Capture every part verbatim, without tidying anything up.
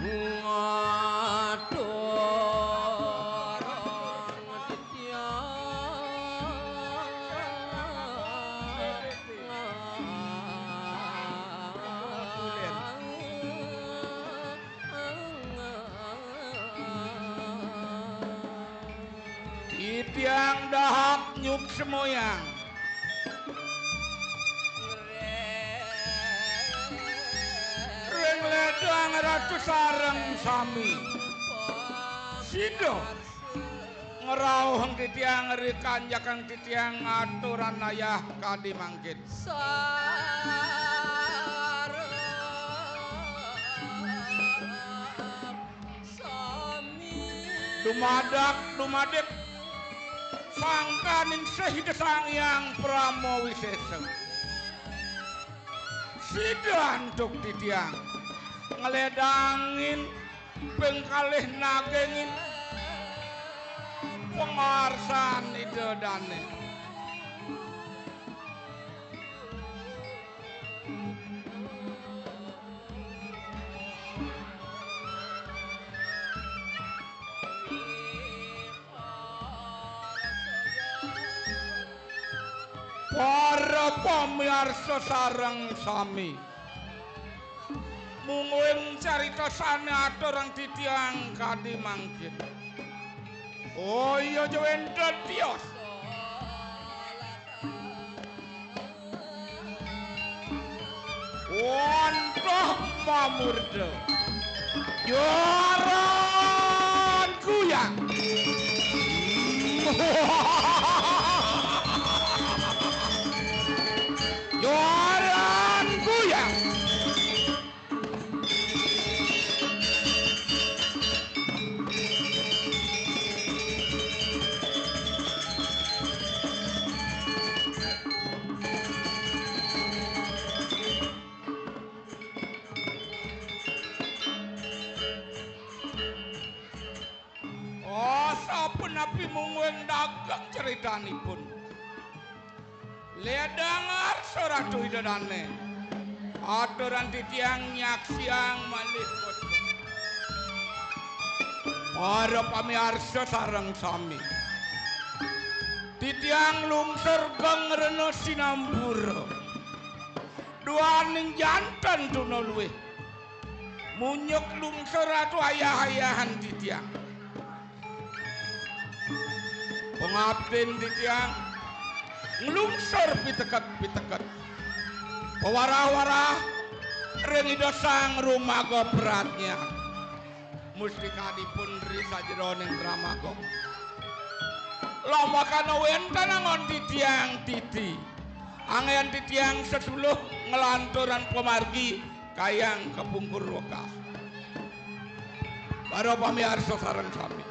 Ngatur titiang. Titiang dahat nyuk semoyang. Ring ledang ratu sareng sami. Sida ngrauhang titiang ri kanjakang titiang ngaturan ayah kadi mangkin. Sareng sami. Dumadak, dumadik sangkaning Sida Sang Hyang Parama Wisesa. Sida antuk titiang ngledangin ping kalih nagingin pangarsan Ida Dane. Para pamiarsa sareng sami. Mungguing carita sane aturang titiang kadi mangkin. Oh iya, ja wenten tios. Wantah mamurda. Joran kuyang. Joran kuyang. Oh, sapunapi mungguing dageng critanipun. Ledang arsa Ratu Ida Dane. Aturan titiang nyaksiang malih. Para pamiarsa sareng sami. Titiang lungsur geng rena sinampura. Duaning janten tuna luwih. Munyuk lungsur Ratu ayah-ayahan titiang. Pangaptin titiang nglungsur piteket-piteket. Pawarah-warah ring Ida Sang Rumaga Pradnya. Mustikadipun ri sajeroning dramaga. Lamakana wenten angon titiang titi. Anggen titiang sesuluh nglanturang pamargi kayang kapungkur wekas. Para pamiarsa sareng sami.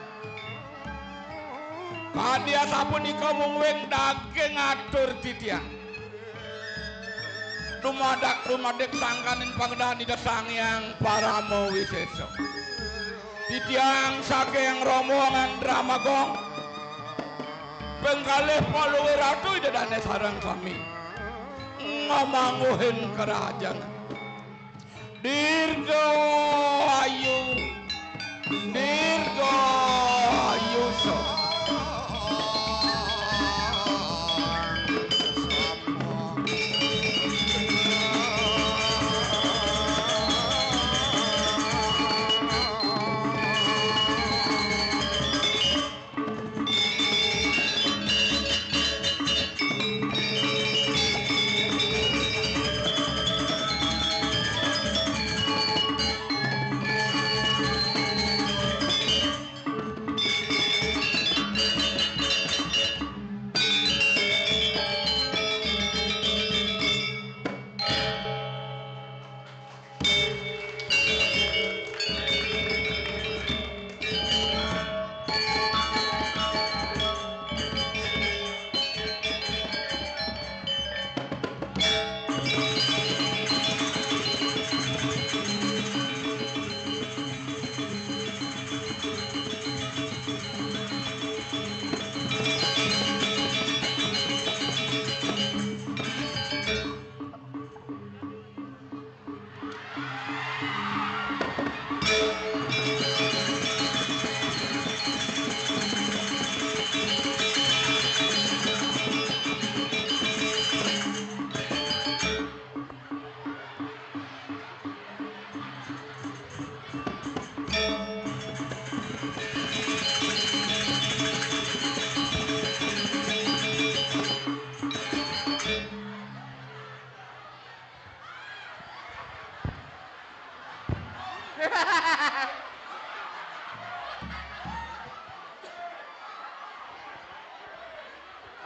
Kadi asapunika mungguing daging atur titiang. Dumadak dumadik sangkaning pangdahan Ida Sang Hyang Parama Wisesa. Titiang saking rombongan Drama Gong. Penggalih paluwih Ratu Ida Dane sareng sami. Ngamangguhin kerahajengan. Dirga ayu, dirga ayusa.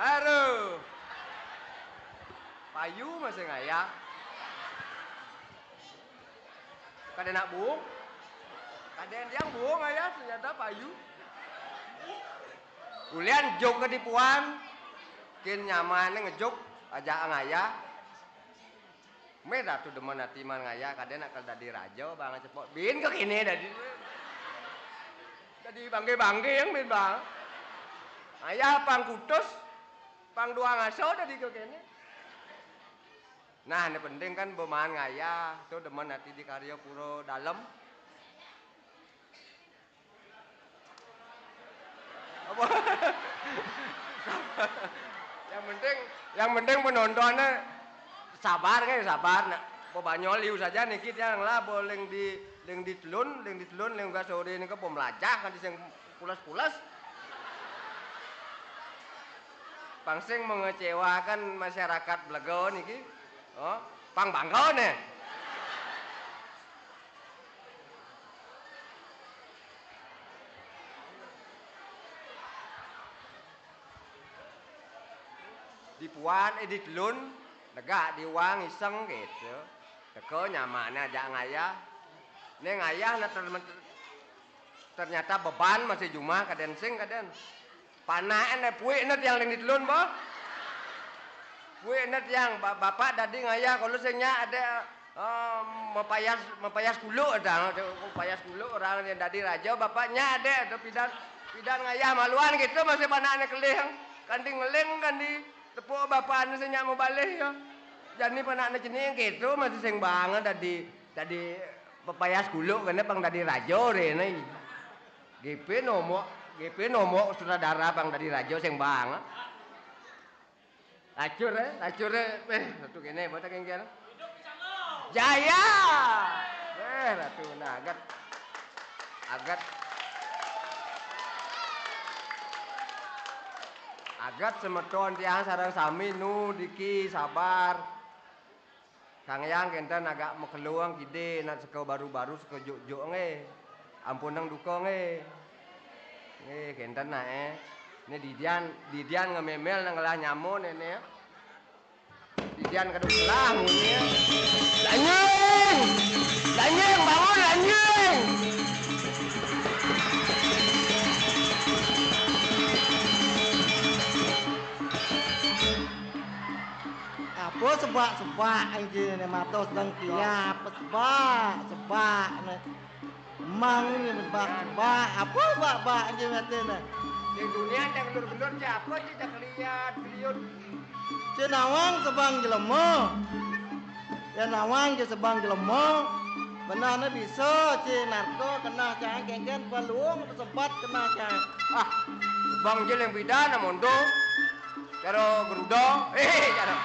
Aduh. Payu masih ngayah. Kada nak buung. Kada yang buung ayah, ternyata payu. Ulian juk ke dipuan. Kin nyaman ngejuk, ajak ngayah. Meh dah tu demen hati man ngayah, kada nak dadi raja, bang cepok. Bin ke kini dadi. Dadi bangke-bangke yang bin bang. Ngayah pang kutus, pang dua ngaso dadi ke kini. Nah, ini penting kan beman ngayah, tu demen hati di karya pura dalem. Apa? Yang penting, yang penting penontonnya sabar nggih, sabar. Nak bebanyol liu saja niki tiang lah, bo ling di, ling di telun, ling di telun, ling uga sore nika bo melajah kan sing pules-pules. Pang sing mengecewakan masyarakat Blega niki. Oh, pang bangga nih. Dipuan, eh, ditelun, negak diwang iseng gitu. Teka nyamannya ajak ngayah. Nih ngayah na ter-, ternyata beban masih jumah kaden sing kaden. Panaknya puik net yang ling ditelun, boh. Puik net yang ba-, bapak dadi ngayah kalau sing nyak ada, eh, mepayas, mepayas kuluk dah. Mepayas kuluk orang yang dadi raja, bapaknya ada tu pidan, pidan ngayah maluan gitu masih panaknya kelih. Kandi ngeling, kandi tepuk bapaknya sing nyak mau balih ya. Jani panaknya jenih gitu masih sing banget tadi, tadi mepayas kuluk kena pang dadi raja deh nih. G P nomok, G P nomok sutradara pang dadi raja sing banget. Lacur, eh, lacur, eh. Eh, satu kene, buat kengkel. Jaya! Eh, ratu, nah, agat. Agat. Agat semeton tiang sareng sami nu diki sabar. Sang Hyang kenten agak makeluang kide nak seka baru-baru seka juk-juk nggih. Ampunang duka nggih. Nggih kenten nak eh. Ni didian, didian ngememel nang ngelah nyamo nene. Didian kaduk selah munyi. Lanjing! Lanjing, bangun lanjing! Apa sebak-sebak engki ne matos dang kiap, sebak, sebak ne. Mang ne sebak-sebak, apa bak-bak engki mate ne. Di dunia tak gelur-gelur siapa sih tak lihat, beliau. Ci nawang sebang jelema. Ya nawang ci sebang jelema. Benah ne bisa ci narka kenah cang kengken peluang tesebat kenah cang. Ah, sebang je leng bidan amonto. Cara geruda. Eh, cara.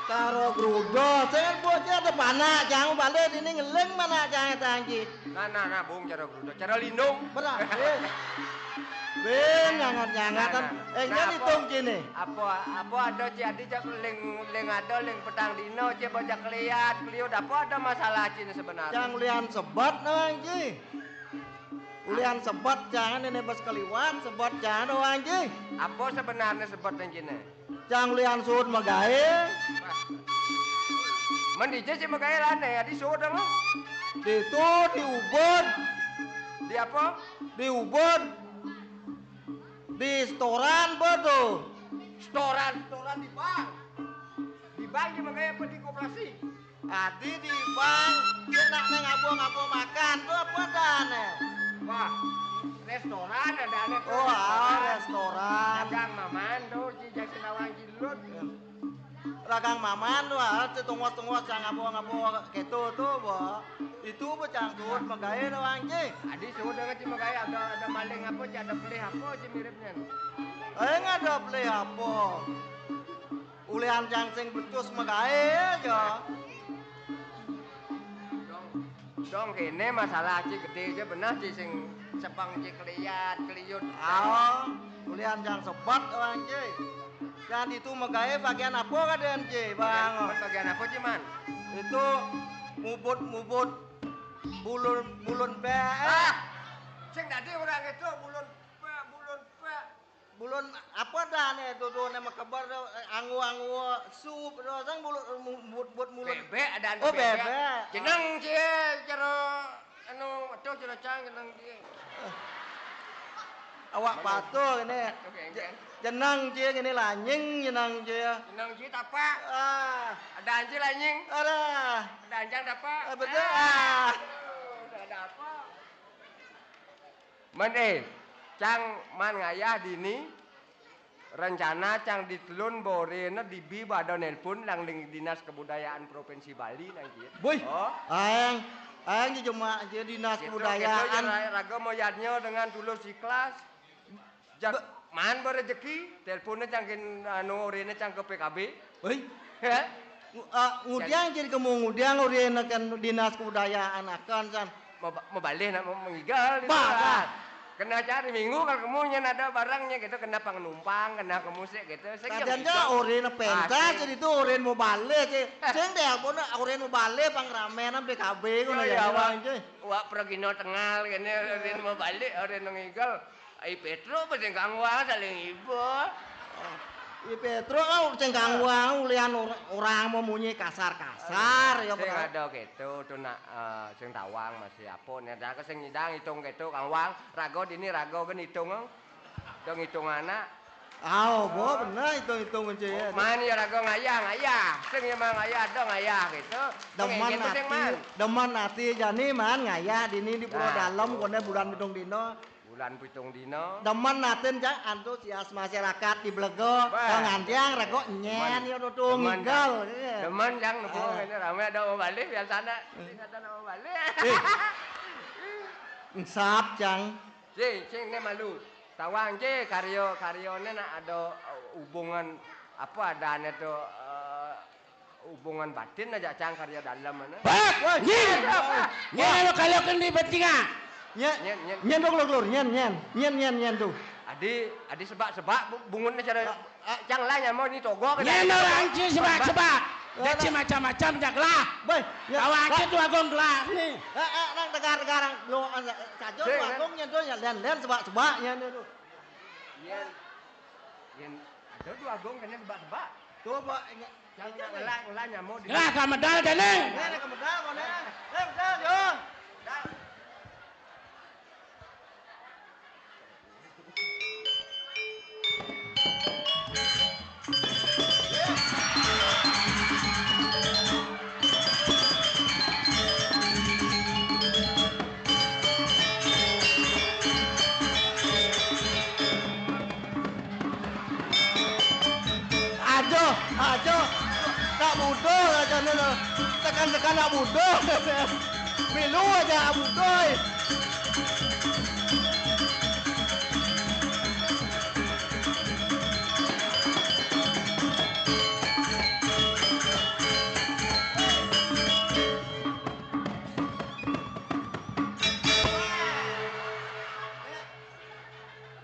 Cara geruda. Saya buat je ada panak cang balik ini ngeling mana cang tangki. Nah, nah, nah, bung cara geruda. Cara lindung. Belah. Eh. Ben nyangat-nyangatan. Nah, nah. Eh, nah, jadi apa, tong kene. Apa, apa ada ci adi cak ling, ling ada ling petang dino ci bocah keliat, keliut apa ada masalah ci ini sebenarnya? Cang lian sebat nang ci. Ulian sebat jangan ini bos keliwat, sebat jangan doang ci. Apa sebenarnya sebat yang kene? Cang lian suud magae. Men dije ci magae lane, adi suud dong. Ditu di Ubud. Di apa? Di Ubud. Di setoran apa tu? Setoran, setoran di bank. Di bank ci magae apa di koperasi? Adi di bank, dia nak neng abo-abo makan tu apa dane? Wah, restoran ada ane tu. Oh, ah, restoran. Dagang maman tu, ci jasi nawang ci lut. Ragang maman tu, ah, ci tungos-tungos cang abo-abo ketu tu, bo. Itu becang suud magae nawang ci. Adi suud dengan ci magae ada, ada maling apa ci, ada pelih apa ci miripnya. Eh, ada pelih apa? Ulian cang sing betus magae aja. Dong, dong kene masalah ci gede aja benah ci sing sebang ci keliat, keliut. Ah, ulian cang sebat orang ci. Cang itu magae bagian apa kadean ci, Bang? Bagian, bagian apa ci, Man? Itu mubut-mubut Bulun, bulun pek. Ah, sing dadi orang itu bulun pek, bulun pek. Bulun apa dah nih tuh, tuh nama kebar tuh, eh, anggo-anggo sup tuh, sang bulun, eh, mu-, buat, buat mulun. Bebek ada anu. Oh, bebek. Bebek. Jeneng cie, cara anu, aduh, cara cang jeneng cie. Awak patuh ini. Oke, oke. Je-, jeneng cie ini lanying, jeneng cie. Jeneng cie tapak. Ah. Ada anjing lanying. Ada. Ada anjang tapak. Ah, betul. Ah. Ah. Aduh, udah ada apa? Man, eh, cang man ngayah dini, rencana cang di telun boréna dibi bada nelpon lang ling Dinas Kebudayaan Provinsi Bali nang kieu. Boy, oh. Aeng, aeng di jemak aja Dinas Gitu, Kebudayaan. Gitu, ya, raga moyadnya dengan tulus ikhlas. Jak, be- man berejeki, teleponnya cang kin, anu, orina cang ke P K B. Woi. Ya? Ngu-, ah, ngudiang jadi kemu ngudiang orina kan Dinas Kebudayaan akan san. Mau ba-, mau balik nak mau mengigal gitu. Bah, kan. Bah. Kena cari minggu kalau kamu nyen ada barangnya gitu, kena pang numpang, kena ke musik gitu. Saya Tadian gitu. Orina pentas, ah, jadi itu orin mau balik sih. Sing deh, apa nak orin mau balik, pang ramenan P K B, kau nanya ya, wak, wak pergi no tengal, gini, orin mau balik, orin mengigal. Ai Petro apa sing kang wang saling iba. I Petro kan sing kang wang ulian or-, orang mau munyi kasar-kasar, ya, sing Bro. Ada gitu, tuh nak, eh, sing tawang masih apa nih, dah ke sing nyidang hitung gitu, kang wang, rago dini rago kan hitung, eh. Dong hitung anak. Aw, bo, bener hitung-hitung kunci ya. Man ya rago ngayah, ngayah. Sing ya mang ngayah, dong ngayah gitu. Demen gitu, sing ati, man. Demen ati jani man ngayah dini di Pura Nah, Dalem, tuh. Kone bulan pitung dino. Bulan pitung dina. Demen natin, Cak, antusias masyarakat di Blega. Bah. Kang Andiang, rego nyen, demen. Ya, tuh, tuh, demen, ngigel, Cak. Iya. Demen, Cak, nemu ah. Ini rame ada mau balik, biasanya. Hmm. Ini ada mau balik. Eh. Ensap, Cang. Cing, cing, ini malu. Tawang, cing, karyo, karyone nak ada, eh, hubungan apa adanya tuh, eh, Hubungan batin aja cang karya dalam mana. Wah, wah, nyen. Wah. Nyen lo kalau kendi pentingan. Nyen, nyen, nyen. Nyen dong, lur, lur, nyen, nyen. Nyen, nyen, nyen tuh. Adi, adi sebak-sebak bu-, bungunnya cara ah, ah. Cang lah nyamau ni togok. Nyen orang ci sebak-sebak. Dia ci macam-macam jak lah. Boy, ya. Tawa aja tuh agung gelah nih. Eh, eh, nang tegar-tegar, nang lo, eh, saja tuh agungnya tuh ya, lian-lian sebak-sebaknya tuh. Nyen. Nyen. Ada tuh agung kena sebak-sebak. Tuh, Pak, ingat. Jangan ngelah, ngelah nyamuk di. Lah, ka medal kene. Ngelah ka medal kene. Eh, medal, yo. Aduh, aduh, nak butuh aja ni lah. Tekan-tekan nak butuh. Milu aja nak butuh.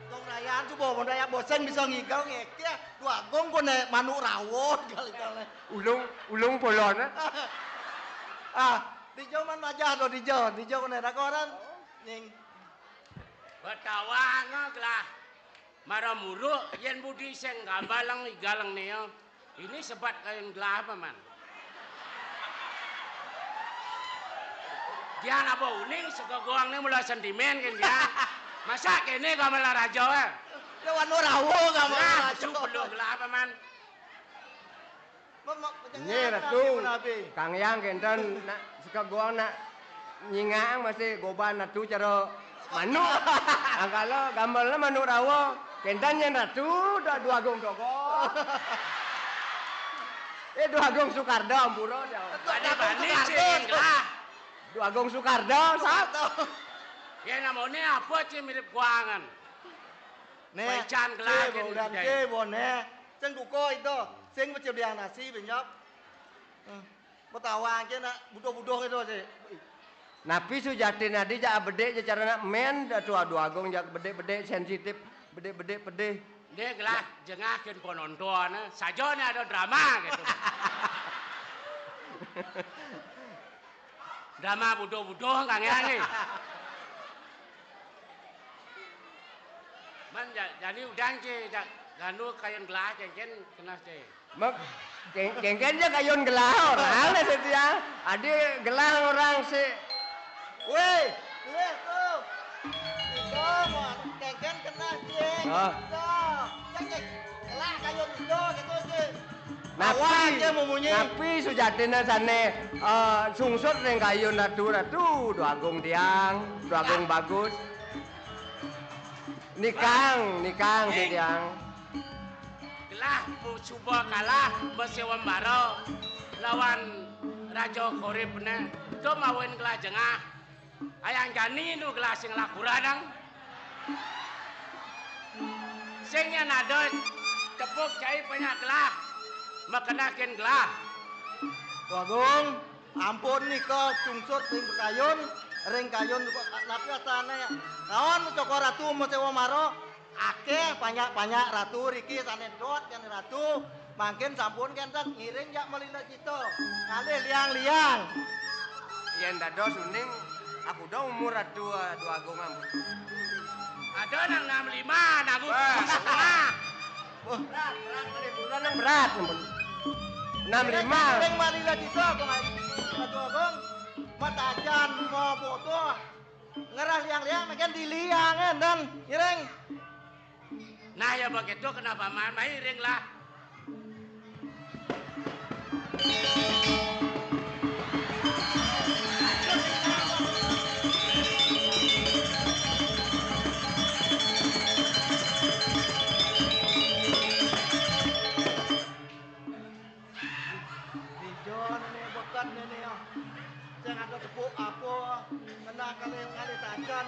Dong Rayan tuh bawa modal yang bosan bisa ngigau ngekeh. Dua gong kok naik manuk rawon kali-kali. Ulung, ulung polon, eh. Ah, di jauh man majah do di jauh, di jauh kena rakoran. Nying. Betawang lah. Mara muruk, yen budi sing gambalang igaleng nia. Ini sebat kain gelah apa, man? Dia apa uning, segogoang ni mula sentimen kan dia. Masa kene gambalang raja, eh? Dia wanu rawo gambalang raja. Nah, su perlu gelah apa, man? Nggih, Ratu. Kang Yang kenten nak sekaguang nak nyingang masih goban Ratu cara manuk. Angkala gambarnya manuk rawa. Kenten nyen Ratu, dah dua agung togo. Eh, dua agung Sukarda, ampura, dah. Bani-bani cing lah. Dua agung Sukarda, sat. Ya, namanya apa cing mirip guangan? Nek, Baican gelah cing, kin udan budaya. Cing, bone. Sing duko itu. Sing pecel biang nasi, benyop. Hmm. Betawang aja nak budoh-budoh itu sih. Napi sujati nadi jak bedik je cara nak men, dah tu aduh agung jak bedik-bedik sensitif, bedik-bedik pedih. Dia gelah jengah kin penonton, eh. Saja ni ada drama gitu. Drama buduh-buduh kang ya nih. Man ja-, jani udan ci, ja-, ganu kayun gelah cengken keneh ci. Mek, ceng-, cengken ja kayun gelah orang nih si tiang. Adi gelah orang si. Wéh, wéh tuh. Itu mau cengken keneh ci. Ah. Itu. Cengken gelah kayun itu gitu ci. Napi, napi sujatina sané, eh, sungsut ring kayun Ratu, Ratu, Dwagung tiang, Dwagung bagus. Nikang, nikang, Ning. Tiang. Gelah suba kalah masewembara lawan Raja Koribné. Ento mawinan gelah jengah. Ayang jani nu gelah sing lakuranang. Sing yan ada tepuk cai banyak gelah. Makenakin gelah. Bagong, ampun nika sungsut ring kayun, ring kayun napi asané. Kaon Cokor Ratu masewembara. Akéh panjak-panjak ratu riki sané dot yan ratu, mangkin sampun kénten ngiring jak malila cita. Ngalih liang-liang. Yén dados uning, aku da umur ratu, eh, Dwagung ampun. Ada nang enam lima, nanggu wah. Setengah. Wah, berat, berat, berat, berat, ampun. Enam lima. Ngiring malila cita, Dwagung. Matajan, mabodoh. Ngerah liang-liang, makin diliang, énten, ngiring. Nah, ya begitu, kenapa ma-, mairing lah? Dija né beken né, né, ah. Sing ada tepuk apa, kena kali, kali tajan.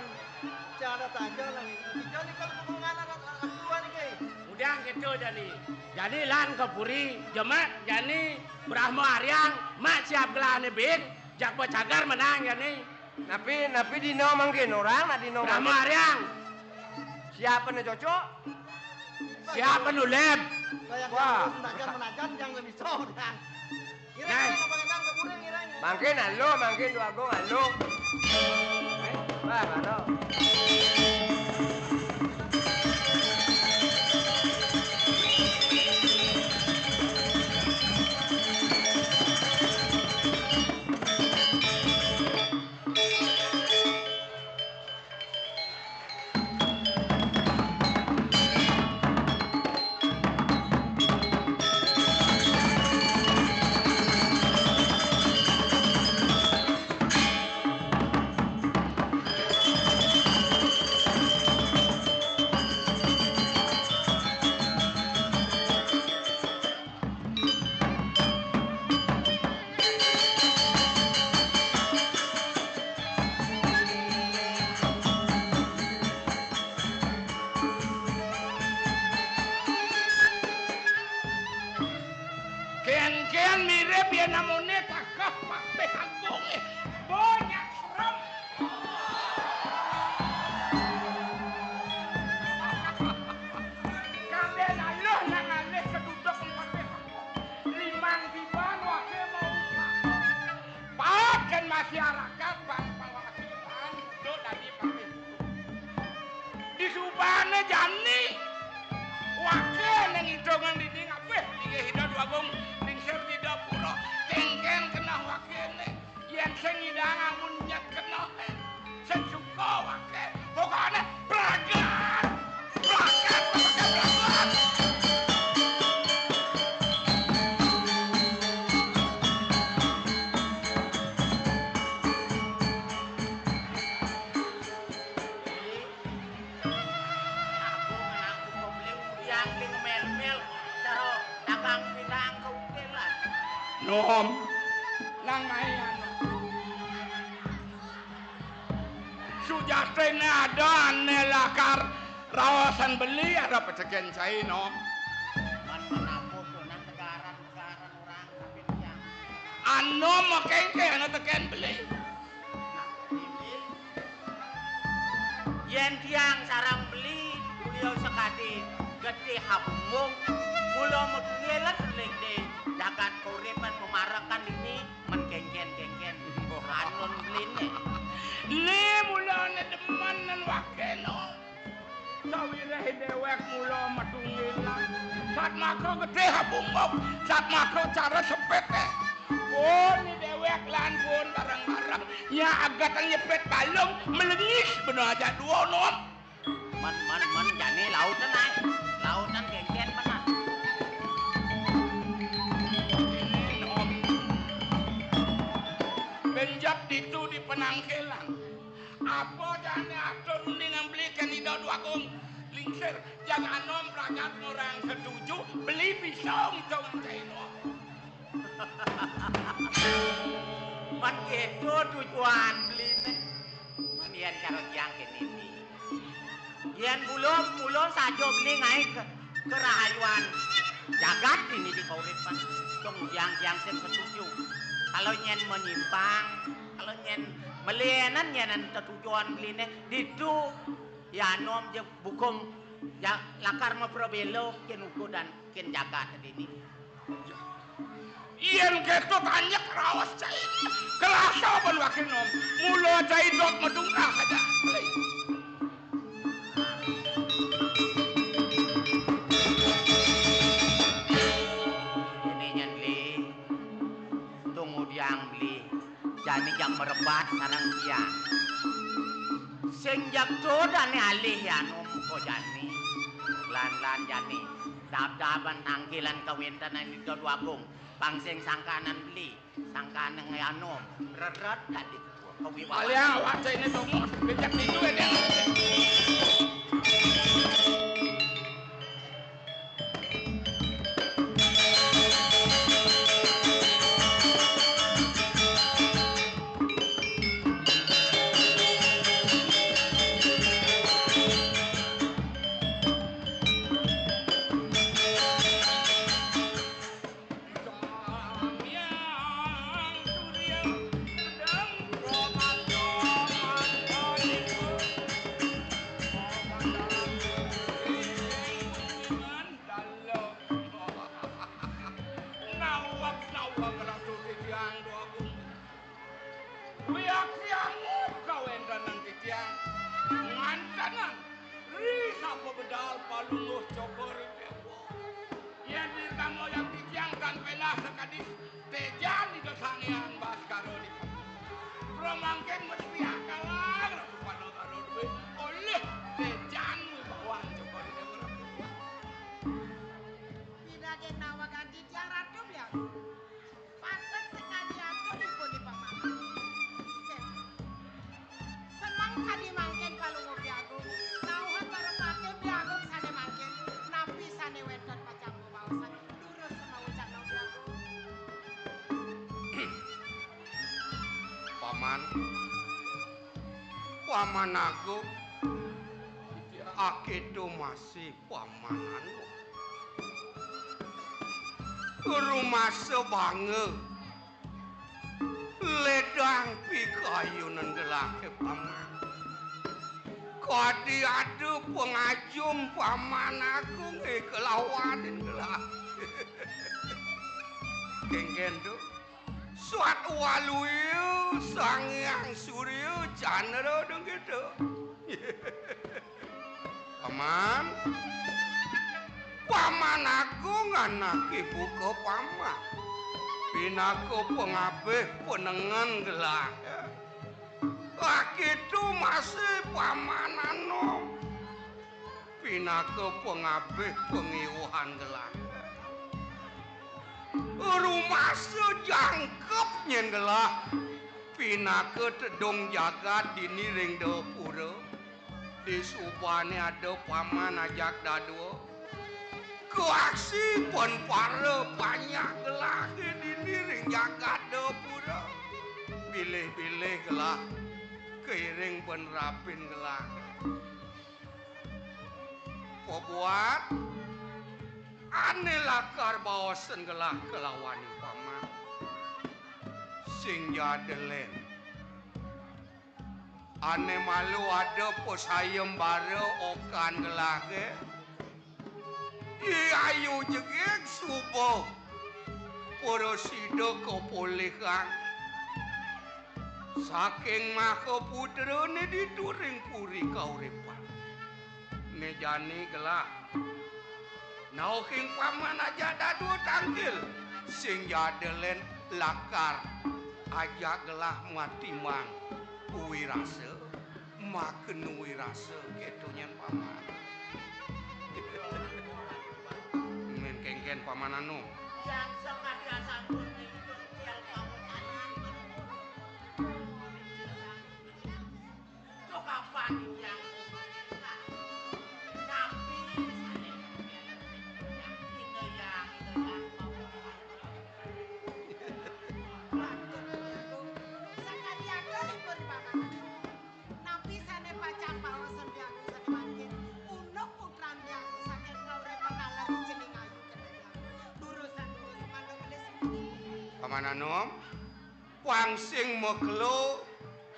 Sing ada tajan lagi. Dija né kan hubungan ada, ada dua niki. Udah gitu jani. Jani lan ka puri, jemak jani Brahma Aryang, mak siap gelah né bin, jak bacagar menang jani. Napi, napi dina mangkin orang, nak dina Brahma mangkin. Aryang. Siapa né cocok? Siapa nu leb? Wah. Menajan, menajan, yang lebih tahu, Dang. Ngiring, nah. Ngiring, Abang Endang, ke puri, ngiring. Mangkin aluh, mangkin Dwagung aluh. Wah, mano. Kén-kén mirip yén amoné takah Patih Agung, eh, banyak serem. Kandén aluh nang alih keduduk Patih Agung. Limang tiban waké mau paat kén masyarakat bangsa waké bang duduk dadi patih. Disubané jani waké nang itungan dini ngabih linggih Ida Dwagung lingsir di dapura. Kéngkén keneh wakéné. Yén sing nyidang amun nyet keneh, eh, sing suka waké. Pokoké bragat. Bragat, waké bragat. Aku nang buka beli udian di ngemel-mel, cara dagang pinang ke ukilan. Nom, nang mai anu. Sujatiné ada ané lakar raosan beli, ada petekan cai, Nom. Man manapu tuh nang tegaran-tegaran orang tapi tiang. Anu makéngké anu tekén beli. Nah, ini. Yén tiang sareng beli, beliau sakadi getih habunggung, mula makilen ring di jagat kauripan pamarekan ini, men kéngkén-kéngkén. Anun beliné. Né mulané demen nén waké Nom. Sawiréh déwék mula matunggilan. Satmaka getih abungkuk, satmaka cara sepité. Pun déwék lan pun bareng-bareng. Nya agatang nyepit balung, melenyis bener aja dua Nom. Men, men, men, jani lautan ai. Lautan kénkén bener. Nom. Benjep ditu di penangkilan. Apa jani atur uning ngamblikan Ida Dwagung? Lingsir, jang Anom pragat ngorang setuju, beli bisa ngitung cai Nom. Men kéto tujuan beliné. Men yén cara tiang kéné. Yén mula, mula saja beli ngaé ke, kerahayuan jagat ini di kauripan. Cung tiang, tiang sing setuju. Kalau nyén menyimpang, kalau nyén melenan, nyén tetujuan beliné, ditu ya Nom je bukum ya lakar maprabéla kén uga dan kén jagat dini. Yén kéto tanjek raos cai, kelasa ban waké Nom. Mula cai dot madungkah saja. Ini nyén beli, tunggu diang beli, jani jang merebat sareng tiang. Sing jagto dané alih anu muka jani. Lan-lan jani. Dab-daban tangkilan kawéntenan Ida Dwagung. Pang sing sangkanan beli, sangkanan anu, mreret dadi kawibawan. Aliang awak cai ini tongos, becak itu ya. Nawak-nawak Ratu Titiang Dwagung. Wiakti angup kawéntenan titiang. Ngantenan ri sapa bedal palungguh Cokor I Déwa. Yén dirika moyang titiang tan pénah sakadi téjan Ida Sang Hyang Baskara nika. Pramangkin mesti akalang Ratu Panagara duwé olih téjan wibawan Cokor I Déwa Ratu. Pinagih nawegang titiang Ratu Bli Agung. Patut sekadi atur ipun di pamahan. Seneng kadi mangkin Palungguh Bli Agung, nauhang karepaké Bli Agung sané mangkin, napi sané wénten pacang bebaosan, durus semaucan Bli Agung. Paman, Paman Agung, akéto masih Paman anu. Rumasa bangé. Ledang pikayunan gelahé Paman. Kadi ada pangajum Paman Agung, eh, kelawanin gelah. Kénkén to. Sat Waluya, Sang Hyang Surya, Candra dong gitu. Paman, Paman Agung anaké buka paman. Pinaka pangabih panengen gelah. Akéto masih Paman Anom. Pinaka pangabih pangiwuhan gelah. Rumasa jangkep nyén gelah. Pinaka tedung jagat dini ring dapura. Disubané ada paman ajak dadua. Kaaksi pun para panyak gelahé dini ring jagat dapura. Bilih-bilih gelah kairing pun rapin gelah. Pabuat ané lakar baosan gelah kalawaning paman. Sing ja delén. Ané malu ada pasayembara okan gelahé. I ayu jegég suba prasida kapolihan. Saking maka putrane ditu ring puri kauripan. Né jani gelah. Nauking paman ajak dadua tangkil. Sing jada lén lakar ajak gelah matimbang uwi rasa. Makena wirasa kéto nyén paman. Mén kénkén paman anu. Yang sakadi asampun ninggal kamu tadi. Tuh kapan yang napi kita yang kita yang mau. Sakadi atur ipun paman. Napi sané pacang baosan biaku sané mangkin? Unduk putran biaku saking kauripan taler cening ayu kedéng. Durusan durus mangda gelis. Paman Anom, pang sing makelo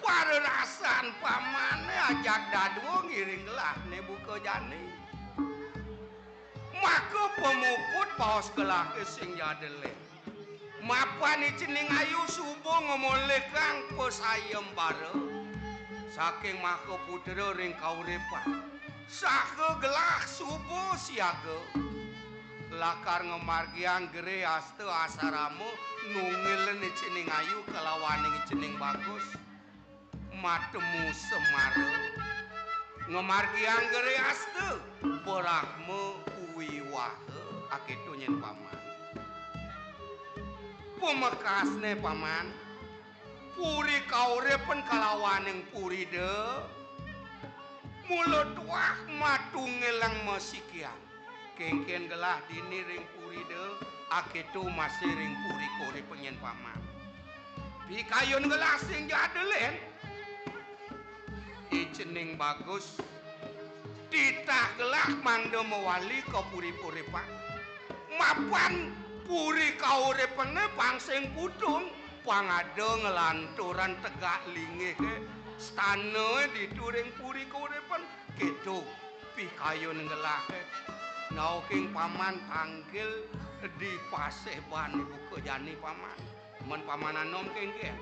pararasan pamané ajak dadua ngiring gelahné buka jani. Maka pamuput baos gelahé sing jada lén. Mapan i cening ayu suba ngamolihang pasayembara saking maka putra ring kauripan. Saha gelah suba siaga. Lakar ngamargiang geré asta asarama nunggilang i cening ayu kalawaning i cening bagus. Matemu semara, ngamargiang geré asta, brahma wiwaha, akéto nyén paman. Pamekasné paman, puri kauripan kalawaning puri da, mula tuah matunggilang masikian. Kénkén gelah dini ring puri da, akéto masih ring puri kauripan nyén paman. Pikayun gelah sing jada lén. I cening bagus. Titah gelah mangda mawali ka puri kauripan. Mapan puri kauripané pang sing putung, pang ada nglanturang tegak linggih, stanané ditu ring puri kauripan. Kéto pikayun gelahé. Nauking paman tangkil di pasih ban buka jani paman. Men paman anom kénkén.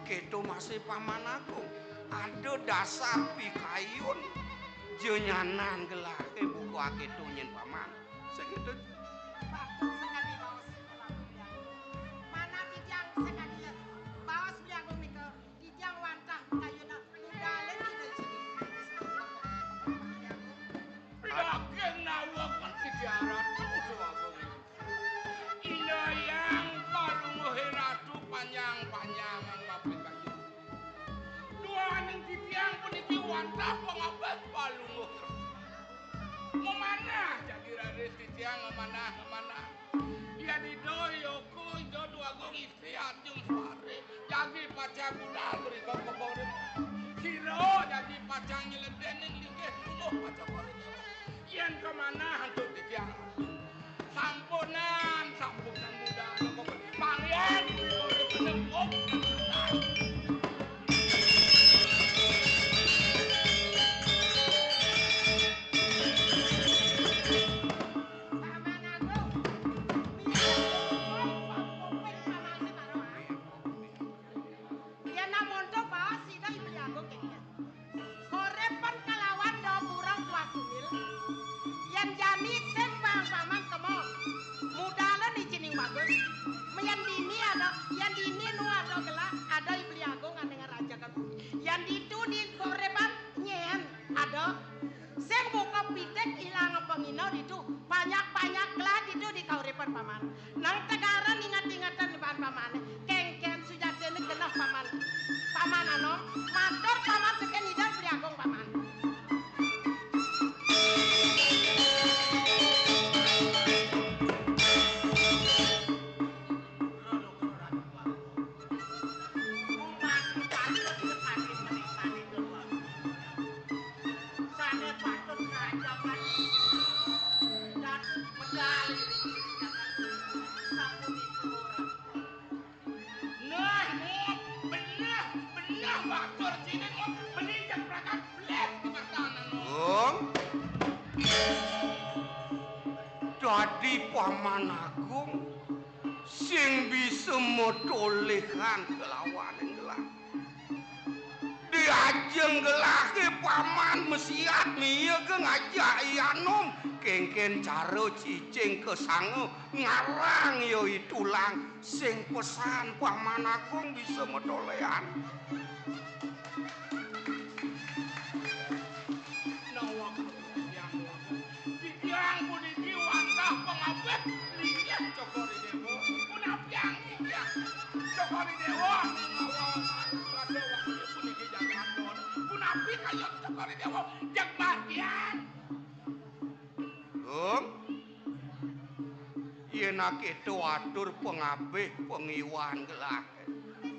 Kéto masih paman agung. Ada dasar pikayun jenyanan gelahé buka akéto nyén paman. Sakéto. Bagus sakadi baos. Manah titiang sakadi baos Beli Agung nika. Titiang wantah kayunan budalé Ida Cening. Pidaging naweg titiang Ratu Déwa Agung. Inayang palungguhé Ratu panjang-panjangan mapikayu. Duaning titiang puniki wantah pangabih palungguh. Mamanah jagi raris titiang mamanah, mamanah. Yén Ida Yoko, Ida Déwa Agung Siat jung suari, jagi pacang budal mrika ka puri. Sira jagi pacang nyledenin linggih lungguh pacang puri. Yén kamanah antuk titiang. Sampunan, sampunan budal ka puri. Panglian, puri penempung. Paman Agung, biar kuping, kuping pamané karo aku. Yén namonto baos sida Beli Agung kénkén. Kauripan kalawan da buron tuah kuil. Yén jani sing bang paman kema. Mudalan i cening bagus. Yén dini ada, yén dini nu ada gelah, ada Beli Agung ané ngarajakan. Yén ditu di kauripan nyén ada. Sing buka pitik ilang pangina ditu, banyak-banyak gelah ditu di kauripan paman. Nang tegaran inget-ingetan di paman pamané. Kénkén sujatiné genah paman. Paman anom, matur paman tekén Ida Beli Agung paman. Sané patut ngerajakan dan medal ring diri jagat sapunika orang. Nah, Mut, beneh, beneh batur sini, Mut. Beli jang pragat, bleh, di pertahanan, Mut. Gong. Dadi Paman Agung sing bisa matolihang kelawaning gelah. Ajeng gelahé paman masiat miya ngajak I Anom, kéngkén cara cicing kasanga ngarang ya I Tulang, sing pesan Paman Agung bisa matoléan. Nawa Titiang puniki wantah pangabih linggih Cokor I Déwa. Punapiang titiang Cokor I Déwa ngawa Ratu Wahyu puniki jagatun. Punapi kayun Cokor I Déwa? Jeg batian. Gung, yén akéto atur pangabih pangiwan gelah.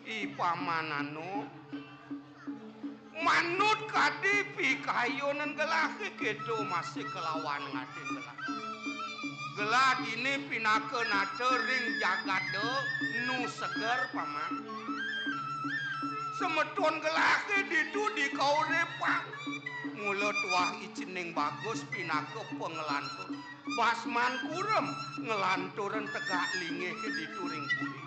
I Paman Anom, manut kadi pikayunan gelahé kéto masih kalawan ngadin gelah. Gelah dini pinaka nata ring jagaté nu seger, Paman. Semeton gelahé ditu di kauripan. Mula tuah I Cening Bagus pinaka panglantur. Basman Kurem nglanturin tegak linggihé ditu ring puri.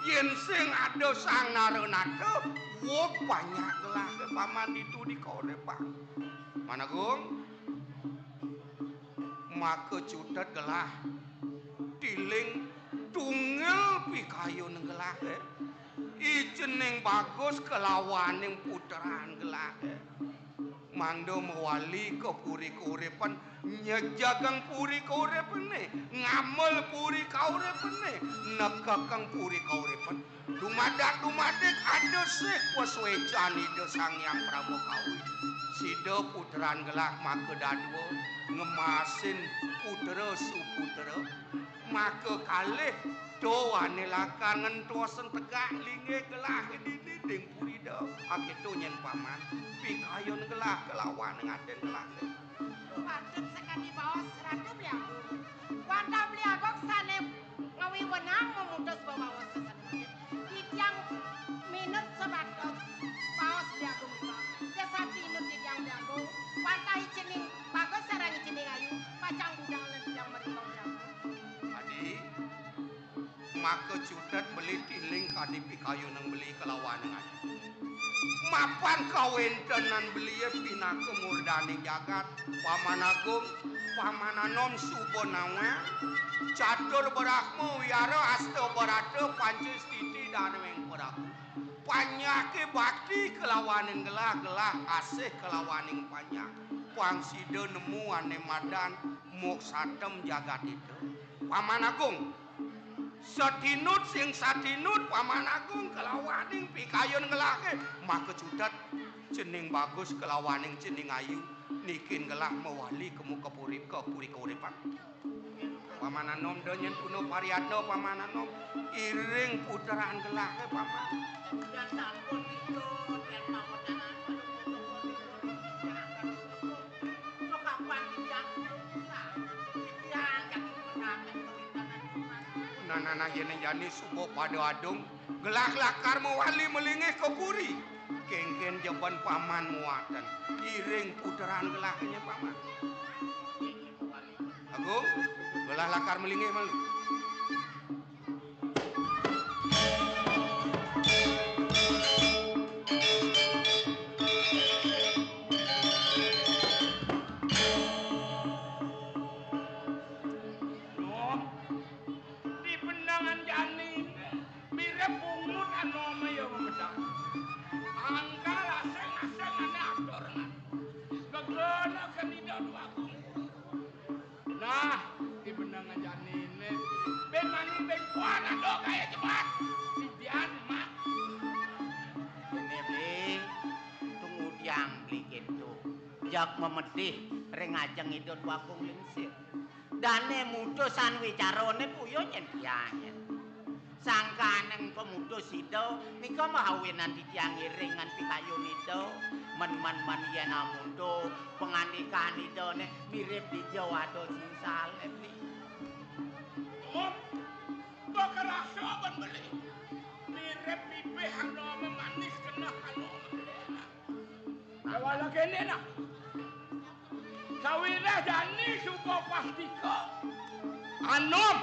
Yén sing ada Sang Naranata, wuk panjak gelahé Paman ditu di kauripan. Paman Agung, maka cutet gelah, tiling tunggil pikayun gelahé. I Cening Bagus kalawaning putran gelahé. Mangda mawali ka puri kauripan, nyejegang puri kauripané, ngamel puri kauripané, nekekang puri kauripan. Dumadak-dumadik ada sih pasuécan Ida Sang Hyang Parama Kawi. Sida putran gelah maka dadua ngemasin putra suputra. Maka kalih to ané lakar ngentosin tegak linggih gelah dini ding puri da. Akéto nyén Paman, pikayun gelah kalawan ngadin gelah. Patut sakadi baos Ratu Beli Agung. Wantah Beli Agung sané ngawi wenang mamutus bebaos sasané. Titiang minut sabatos baos Beli Agung. Dasar tinut titiang Beli Agung. Wantah I Cening Bagus sareng I Cening Ayu pacang budal lan titiang mrika Beli Agung. Adi, maka cutet beli tiling kadi pikayunang beli kalawan ngadin. Mapan kawéntenan belié pinaka murdaning jagat, Paman Agung, Paman Anom suba nawang, Catur Brahma Wiara Asta Barata Panca Stiti Darmeng Prabu. Panjaké bakti kalawaning gelah, gelah asih kalawaning panjak. Pang sida nemu ané madan moksatem jagat ida. Paman Agung, satinut sing satinut Paman Agung kalawaning pikayun gelahé, maka cutet Cening Bagus kalawaning Cening Ayu nikin gelah mawali ka muka puri, ka puri kauripan. Paman Anom da nyén tuna pariatna Paman Anom, iring putran gelahé Paman. Udah sampun itu, dan pamedanan pada putus. Sokapan titiang, nah, titiang jadi menatap kawintanan Tuhan. Nah, nah, nah, yén jani suba pada adung, gelah lakar mawali malinggih ka puri. Kéngkén jebon Paman muatan. Iring putran gelahé Paman. Agung, gelah lakar malinggih malu. Duh, di bendangan jani mirip bungut anu maya mamedah. Angkal aseng-aseng ané atur ngan. Gegana kenida dua gunggung. Nah, di benang janiné. Bén mani bén kuat ado kaya jebat. Sidian mat. Ini beli, tunggu tiang beli gitu. Jak memedih ring ajeng Ida Dwagung Lingsir. Dané mutusan wicarané puya nyén tiang nyén. Sangkaning pamutus Ida, nika mahawinan titiang ngiring ngan pikayun Ida. Men-men-men yén amonto pangandikan Idané mirip dija wada sing saleh. Om, pakarasa ban beli. Mirip bibih anu manis keneh anu. Kawala kéné nah. Sawiréh jani suba pastika. Anom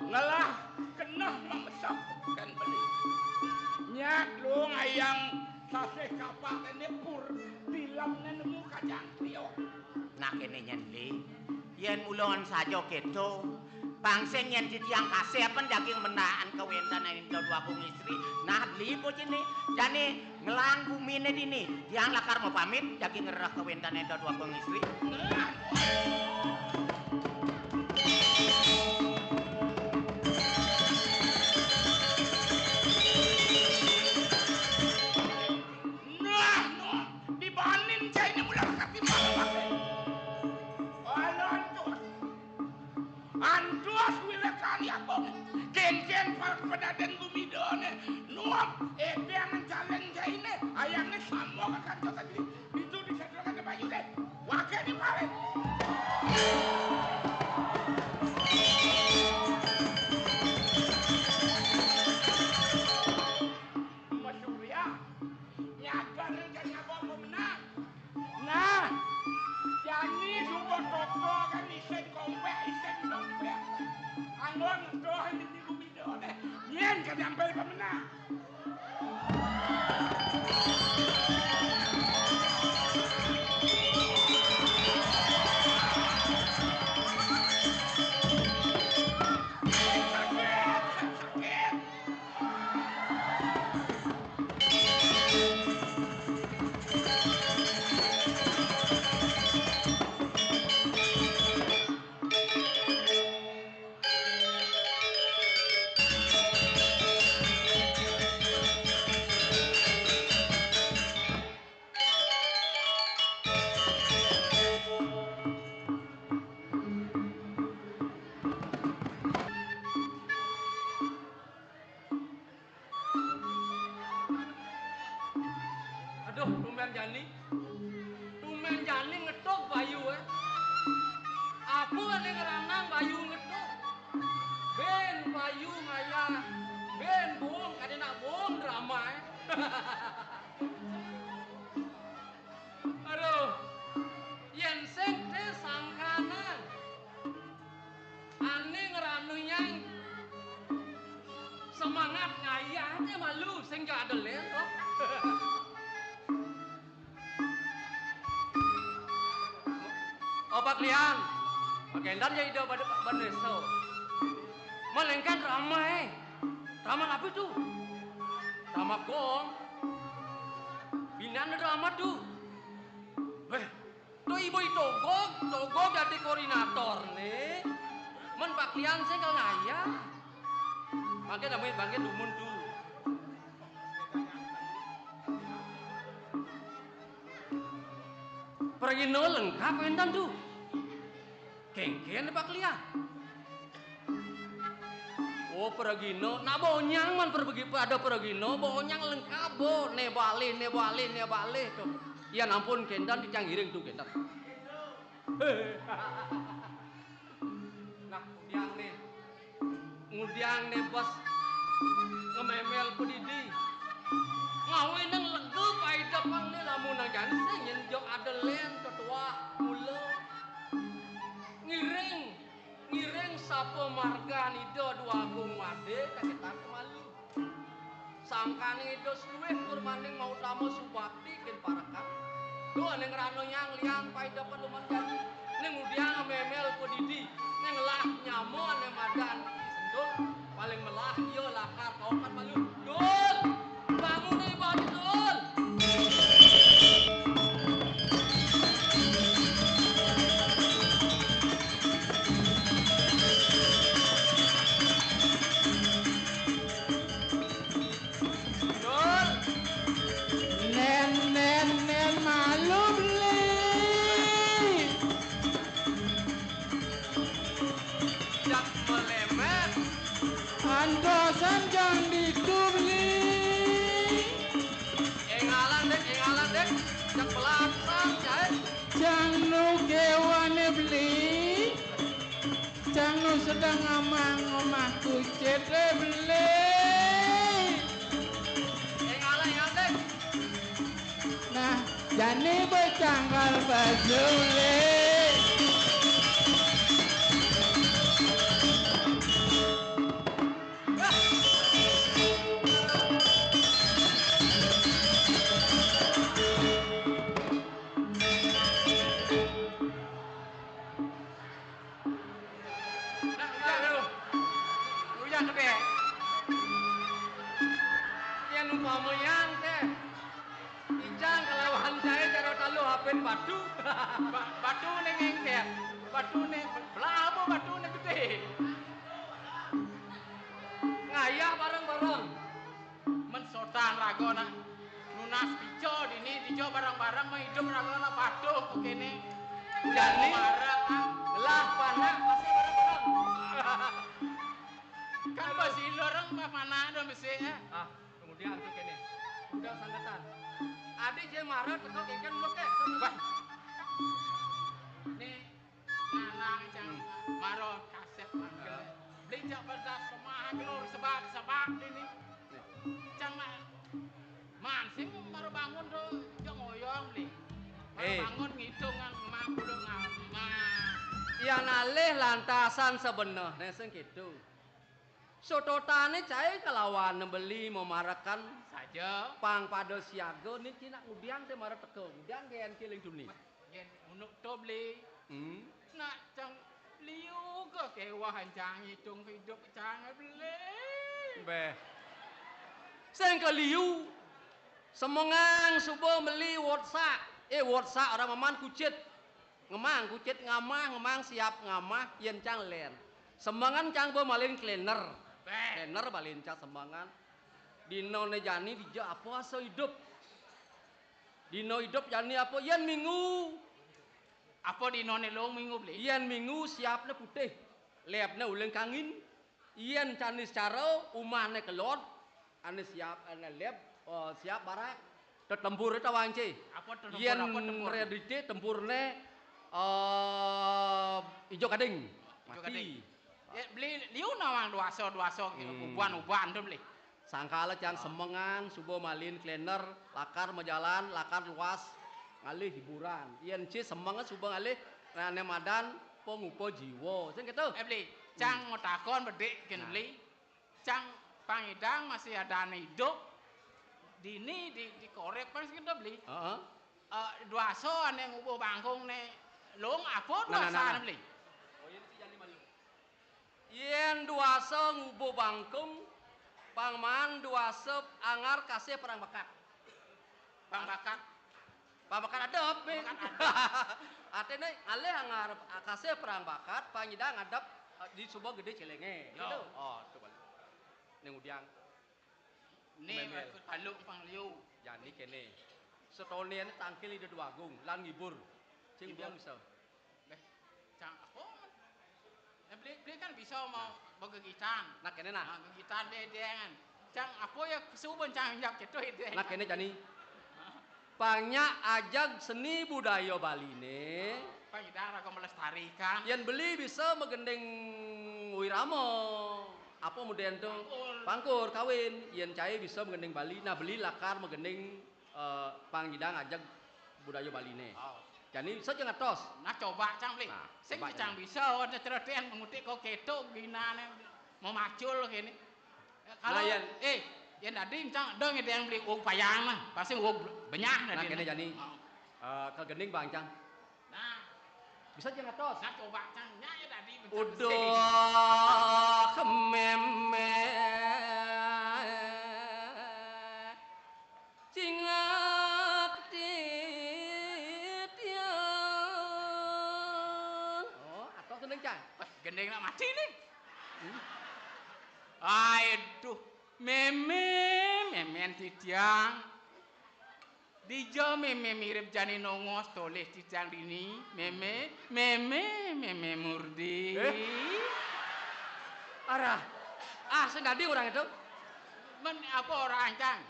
ngelah keneh mamesep kén beli. Nyak lu ngayang Tasih kapatene pur, dilemne nemu kajang trio. Nah, kene nyen, Li. Yen mula saja keto, pang sing yen titiang kasih apan jagi mendakan kawentanan Ida Dwagung Istri. Nah, Li bojone, jane ngelang gumine dini. Tiang lakar mapamit jagi ngereh kawentanan Ida Dwagung Istri. Nah, no, dibanin caine mula katimbang wae. Alah, antus. Antus wilekan yakung. Geng-geng pa-, pedaden gumidane. Nuap, edeng caleng caine. Ayangne sambung akan kota diri. Itu disetrukane bayu deh. Wake di pare. Mas Surya, nyaga rencana apa menang? Nah, jani suba toko kan isin kompek, isin dompet. Anggon doh di gumidane. Yen kadampel pemenang. Aduh, tumben jani. Tumben jani ngetuk bayu, eh. Apa ane ngeranang bayu ngetuk? Ben bayu ngayah, ben bong, kade nak bong drama, eh. Aduh, yen sing te sangkanan. Ane ngranu nyang semangat ngayah te malu sing ja ada len to. Opak lian, bagendan ya ida pada pada so. Malengkan ramai. Ramai apa tu? Ramai gong. Binan ramai tu. Beh, tu ibu i Togog, Togog dadi koordinator ne. Men Pak Lian sing kal ngayah. Mangke namanya bangke dumun tu. Pergino lengkap entan tu. Kengken Pak Lian. Oh, pergino. Nak bonyang man pergi pada pergino, bonyang lengkap bo. Ne bale, ne bale, ne bale tu. Ya ampun, kendan dicang iring tu kendan. Nah, ngudiang ne. Ngudiang ne bos ngememel pedidi. Ngawe nang lega paida pang ne lamun nang jani sing nyen jok ada len ketua mula. Ngiring Ngiring sapa margan Ida Dua Agung Made kaketan kemali. Sangkaning Ida seluwih purmaning mautama subakti kin parekan. Duh, ning rana nyang liang paida peluman jani. Ning udiang memel padidi. Ning lah nyama ning madan sentul. Paling melah iya lakar kaukan malu. Dul! Bangun, Ibu Haji Dul! Dul! Nen, nen, nen, malu beli. Jak melemet. Antosan jang ditu beli. Engalan dek, engalan dek. Jak belakang, jahit. Jang nu kewane beli. Jang nu sedang amang omah kucit, eh, beli. Engalan, engalan dek. Nah, jani becangkal baju, le. Batu. Ba-, batuné ngéngkén. Batuné belah apa batuné gedé? Ngayah bareng-bareng. Men sotan raga nak nunas pica dini dija bareng-bareng maidup raga nak patuh kéné. Jani marep, ah. Lah panak pasti bareng-bareng. Kan basi lorong mah panak dong besi, eh. Ah, kemudian tu kéné. Udah sanggetan. Adi je marep teka kéngkén dulu ké. Wah. Nih, Nanang cang maro kasép mangkel. Beli jak berdas lemah gelur sebak-sebak dini. Cang ma-, mansing maro bangun tu, jak ngoyong beli. Maro Eh. Bangun ngitung ngang mang puluh ngang mang. Yan alih lantasan sebenehné sing kéto. Sototané cai kalawan beli mamarekan saja. Pang pada siaga niki nak ngudiang té mara teka. Ngudiang gén kéling tuni. Yén unduk to beli. Hmm. Nak cang liu ke kéweh cang ngitung hidup cang beli. Béh. Sing ke liu. Semengan suba meli wotsak. Eh, wotsak orang Maman kucit. Ngemang kucit ngamah, ngemang siap ngamah, yén cang lén. Semengan cang ba malin klener. Béh. Klener malin cang semengan. Dinané jani dija apa asa idup. Dina idup jani apa? Yén minggu. Apa dinané long minggu, Bli? Yén minggu siapné putih, lépné uling kangin. Yén jani secara umahné kelod, ané siap, ané lép, eh, siap barak. Tetempur itu wangci. Apa tetempur, yén apa tempur? Redité tempurné, eh, ijo gading. Ijo mati. Gading. Ya, Bli liu nawang duasa-duasa gitu, hmm, uban-uban tu, Bli. Sangkala cang semengan, suba malin klener, lakar majalan, lakar luas, ngalih hiburan. Yén ci semeng suba ngalih, nané madan pangupa jiwa. Sing kéto. Eh, Bli, cang, hmm, mau takon bedik kén, nah, Bli. Cang pangidang masih adané idup. Dini di, di korek pan sing kéto, Bli. Heeh. Eh, duasa ané ngubuh bangkung né. Long apa, nah, nah, duasa, nah, nah, Bli? Oh, iya, ci jani malu. Yén duasa ngubuh bangkung, pang maan duasa anggar kasih perang bakat. Perang bakat. Perang bakat adep, Bli. Perang bakat adep. Artiné ngalih anggar kasih perang bakat, pang nyidang ngadep, eh, di suba gedé céléngé. Yo. Gitu. Oh, tu balik. Ning udiang. Né, mémél. Baluk pang liu. Jani kéné. Satoné ané tangkil Ida Déwa Agung lan ngibur. Sing ngibur. Udiang bisa. Béh, cang apa? Nah, Bli, Bli kan bisa mau, nah, begegitan. Nah, kéné nah. Nah, gegitan deh, deh, kan. Cang apa ya kesuben cang jawab gitu, deh. Nah, kéné jani. Pang nyak ajeg seni budaya Baliné. Pang nyidang raga melestarikan. Yén beli bisa magending wirama. Apa modén to? Pangkur. Pangkur kawin. Yén cai bisa magending Bali. Nah, beli lakar magending, eh, pang nyidang ajeg budaya Baliné. Oh. Jani bisa ja ngertos. Nah, coba cang, Bli. Nah, sing coba cang jani. Bisa, ada ceretean mengutik kok ketok ginané mau macul kéné. Kalau, nah, yén, eh, yén dadi cang dong ada yang beli uang payang mah, pasti uang benyah. Nah, dadi kéné nah. Jani. Oh. Eh, kegending bang cang. Nah. Bisa ja ngertos. Nah, coba cang nyanyi tadi. Uduh, mémé. Cingak titiang. Oh, atau gending cang. Wah, gending nak mati nih. Hmm. Aduh, mémé, mémén titiang. Dija mémé mirip jani nongos tolih titiang dini, mémé, mémé, mémé Murdi. Eh? Arah. Ah, sing dadi orang itu. Men apa orang cang?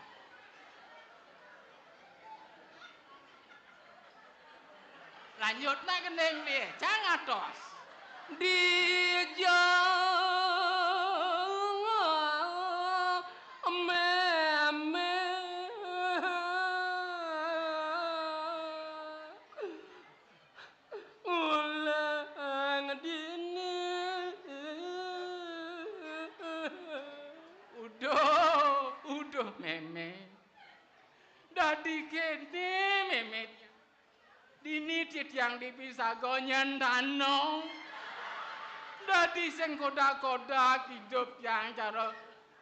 Lanjut nak gending dia, cang atos. Dija mémé ulang dini. Uduh, uduh, mémé. Dadi kéné, mémé. Dini titiang dipisaga nyentana. Dadi sing kodak-kodak idup tiang cara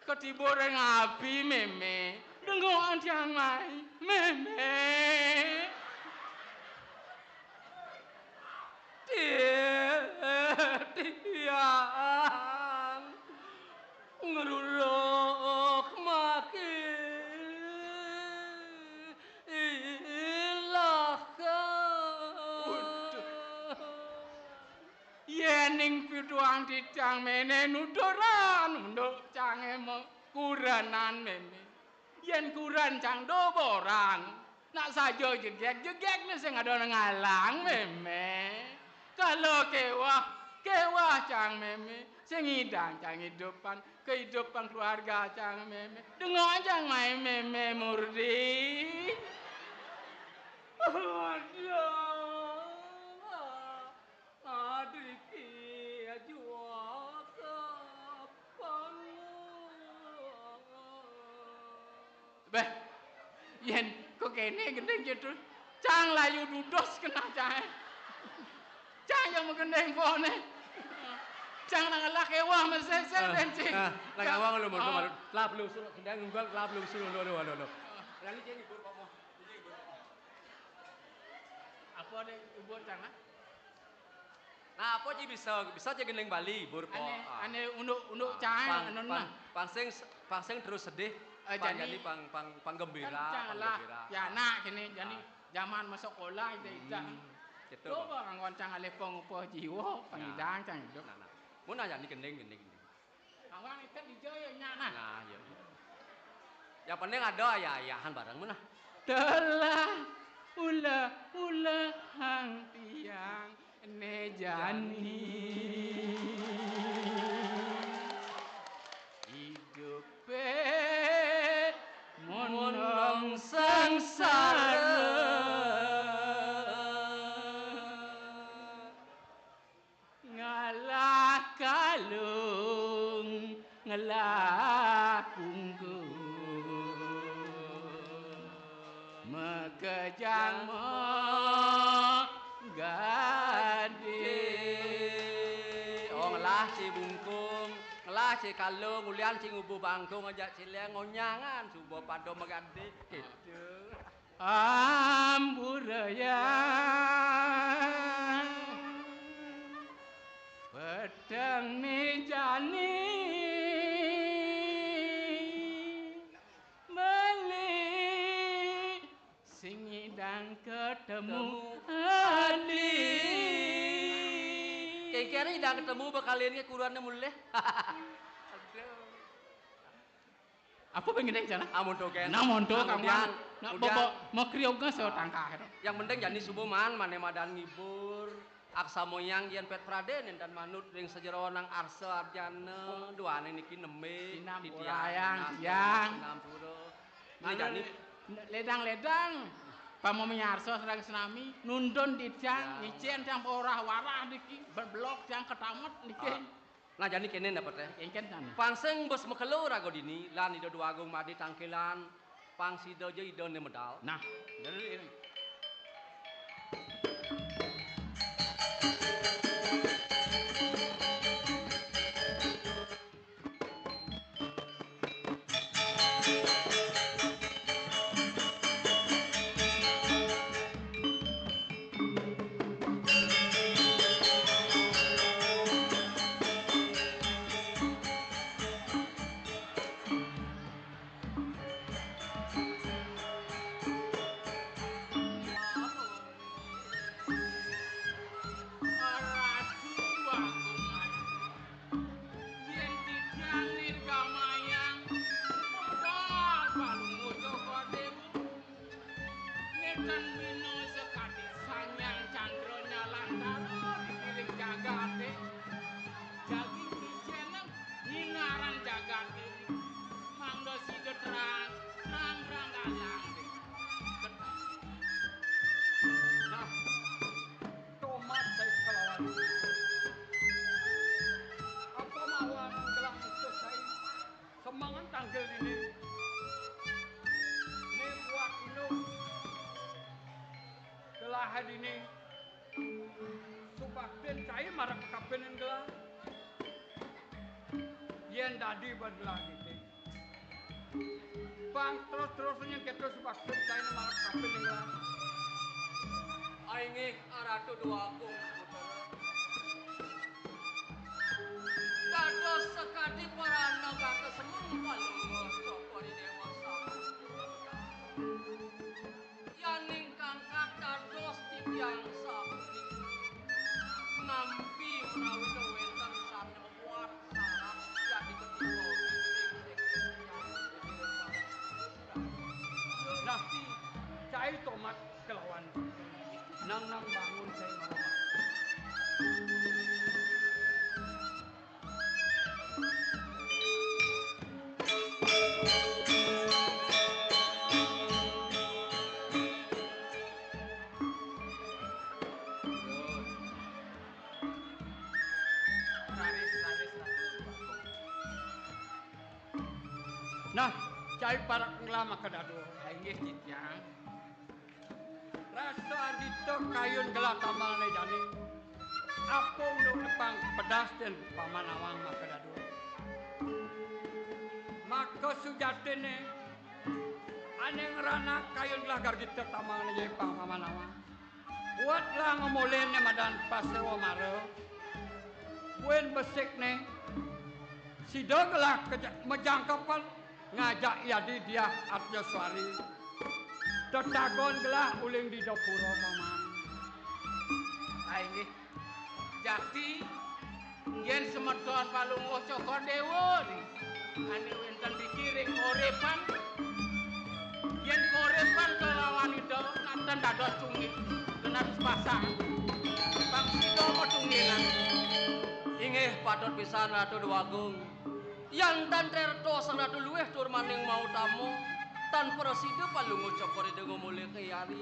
ketiba ring api, mémé. Dengokan tiang mai, mémé. Yang ngruruh maki ilaka. Waduh. Yéning pituwang titiang méné nuturan, unduk cangé mo-, kurenan mémé. Yén kuren cang doboran, nak saja jegég-jegégné sing ada ngalang mémé. Kala kéwah, kéwah cang mémé, sing ngidang cang idupan, kaidupan keluarga cang mémé. Dengok cang mai mémé murdi. Waduh. Adiki ajuaka pangu. Béh, yén kok kéné gending jero, cang layu dudos kenah cang. Cang yang magending poné. Cang nang ngelah kéwah mesésé. Ah, dan cing. Ah, nang awang lho, monggo, ah. Monggo. Lap lusu, gendang nunggal, lap lusu, lho, lho, lho, lho. Lali cing ibu kok mau. Apa nih, ibu cang, ah? Nah, apa ci bisa, bisa ci gending Bali, bur po. Ané, ah. Ané unduk, unduk, ah, cang, pang, anu pang, nah. Pang sing, pang sing terus sedih, eh, pang jani, jani pang, pang, pang gembira, kan cang pang lah, gembira. Ya, ah. Nak, kini, jani, ah, zaman masuk sekolah, ida, ida. Hmm, gitu. Coba nganggon cang alih pang upah jiwa, pang, nah, idang, cang hidup. Nah, nah. Mun aja ni gending, gending, gending. Awang iket dija ya nyak nah. Nah, iya. Yang penting ada ayah-ayahan bareng mun nah. Telah ulah-ulahang tiang né jani. Idup monong sangsara. Ngalah kalung, ngalah bungkung, makejang magadé. Oh, ngelah ci bungkung, ngelah ci kalung, ulian ci ngubuh bangkung, ajak ci léang ngonyangan, suba pada magadé. Gitu. Amburaya peteng né jani, meli sing idang ketemu adi. Kéngkén idang ketemu bekalin ké kuruan mulih. Aduh. Apa pengedeng jana? Ah, monto kén. Nah, monto, ah, Kang kemudian, Wan. Nak kemudian, bobok, mau kriuk nggak, saya, ah, tangkah, itu. Yang penting jani subuh man, mané madan ngibur. Aksa moyang yén pét pradé nénten manut ring sajeroning arsa arjana, duané niki nembé, sinam titiang, purayang, sinam, tiang. Sinampura. Nah, jani. Ledang-ledang, pamomé arsa sareng senami, nundun titiang, ya, ngicén tiang pawarah-warah niki, beblok tiang ketamet niki. Ah. Nah, jani kéné dapeté. Kénkén jani. Pang sing bes makelo raga dini, lan Ida Déwa Agung Madé tangkilan, pang sida ja Ida né medal. Nah, bener ini. Yén titiang nirgamayang, medal Palungguh Cokor Déwa. Nénten bina sakadi sanyang candra nyalantara di piring jagaté. Jagi ngicén nyinaran jagaté. Mangda sida terang, terang-terang galang dé. Nah, tomat dai sekalawan. Apa mawon gelang mutus dai? Semengan tangkil dini. Né buat induk. Gelahé dini. Subaktin cai marep kapining gelah. Yén dadi ban gelah dini. Pang terus-terus nyengketo subaktin cai marep kapining gelah. Inggih, Ratu Déwa Agung. Sakadi para negaka semeng Palungguh Cokor I Déwa sampun. Yaning kangkat dados titiang sapunika, nampi menawi wénten sané mabuat sareng jagi ketika. Nah, cai tomat kelawan nang nang bangun cai mama. Nah, cai parak ngelah maka daduh. Inggih, titiang. Rasa ardita kayun gelah tambalné jani. Apung duk nepang pedas ten paman awang maka daduh. Maka sujatiné ané ngranak kayun gelah gargita tambalné jani paman awang. Buat gelah ngemoléné madan paséwa mara. Buin besikné. Sida gelah keja-, majangkepan ngajak I Adi Diah Arjaswari. Tetagon gelah uling di dapura paman. Ah, inggih. Jati, yén semeton Palungguh Cokor Déwa ni, ané wénten dikiring kauripan. Yén kauripan kalawan Ida, kanten dados tunggal, genah sepasang. Pang sida matunggilan. Inggih, patut pisan Ratu Déwagung. Yan tan trertos Ratu luwih tur maning mautama, tan prasida Palungguh Cokor Ida ngomolihké yari.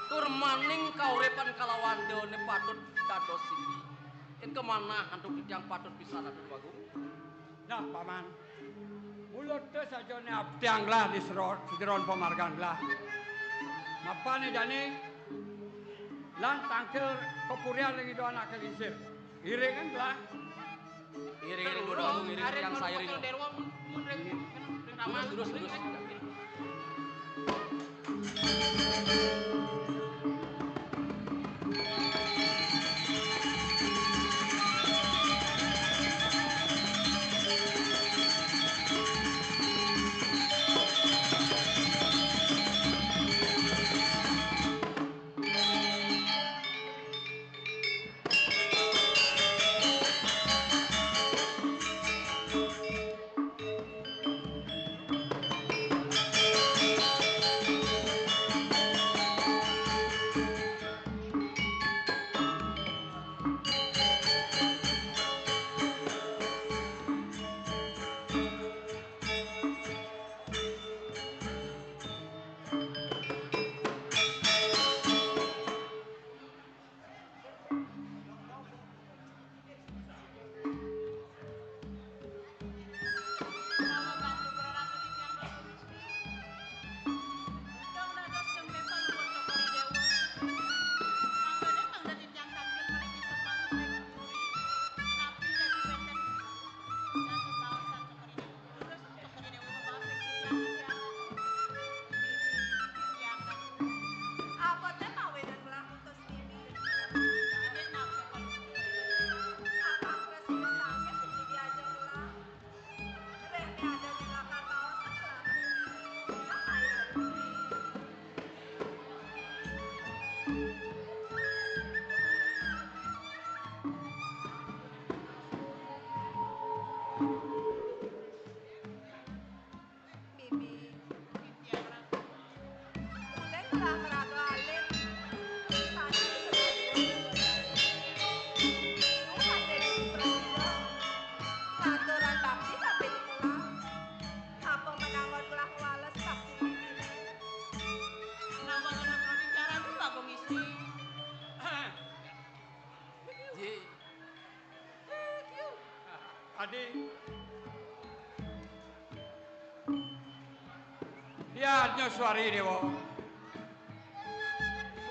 Tur maning kauripan kalawan dané patut dados siki. Yen kamanah antuk titiang patut pisan Ratu Déwagung. Nah, Paman. Mula té sajané abdiang gelah di sero-, sejeron pamargan gelah. Mapané jani lan tangkil pepurian ring Ida Anaké Lingsir. Iringan gelah. Iring, iring, Ratu Déwagung, iring, iring, saya iring. Terus, terus, terus. Bibi, titiang Ratu. Uling gelah maraga alit. Tadi sebagian. Nuhun ring Ida Prasida. Ngaturan bakti tapi dikelah. Apa menangon gelah wales bakti bibiné? Nambah kena bicara tu lagu ngisi. Ji. Adi. Diah Arjaswari Déwa.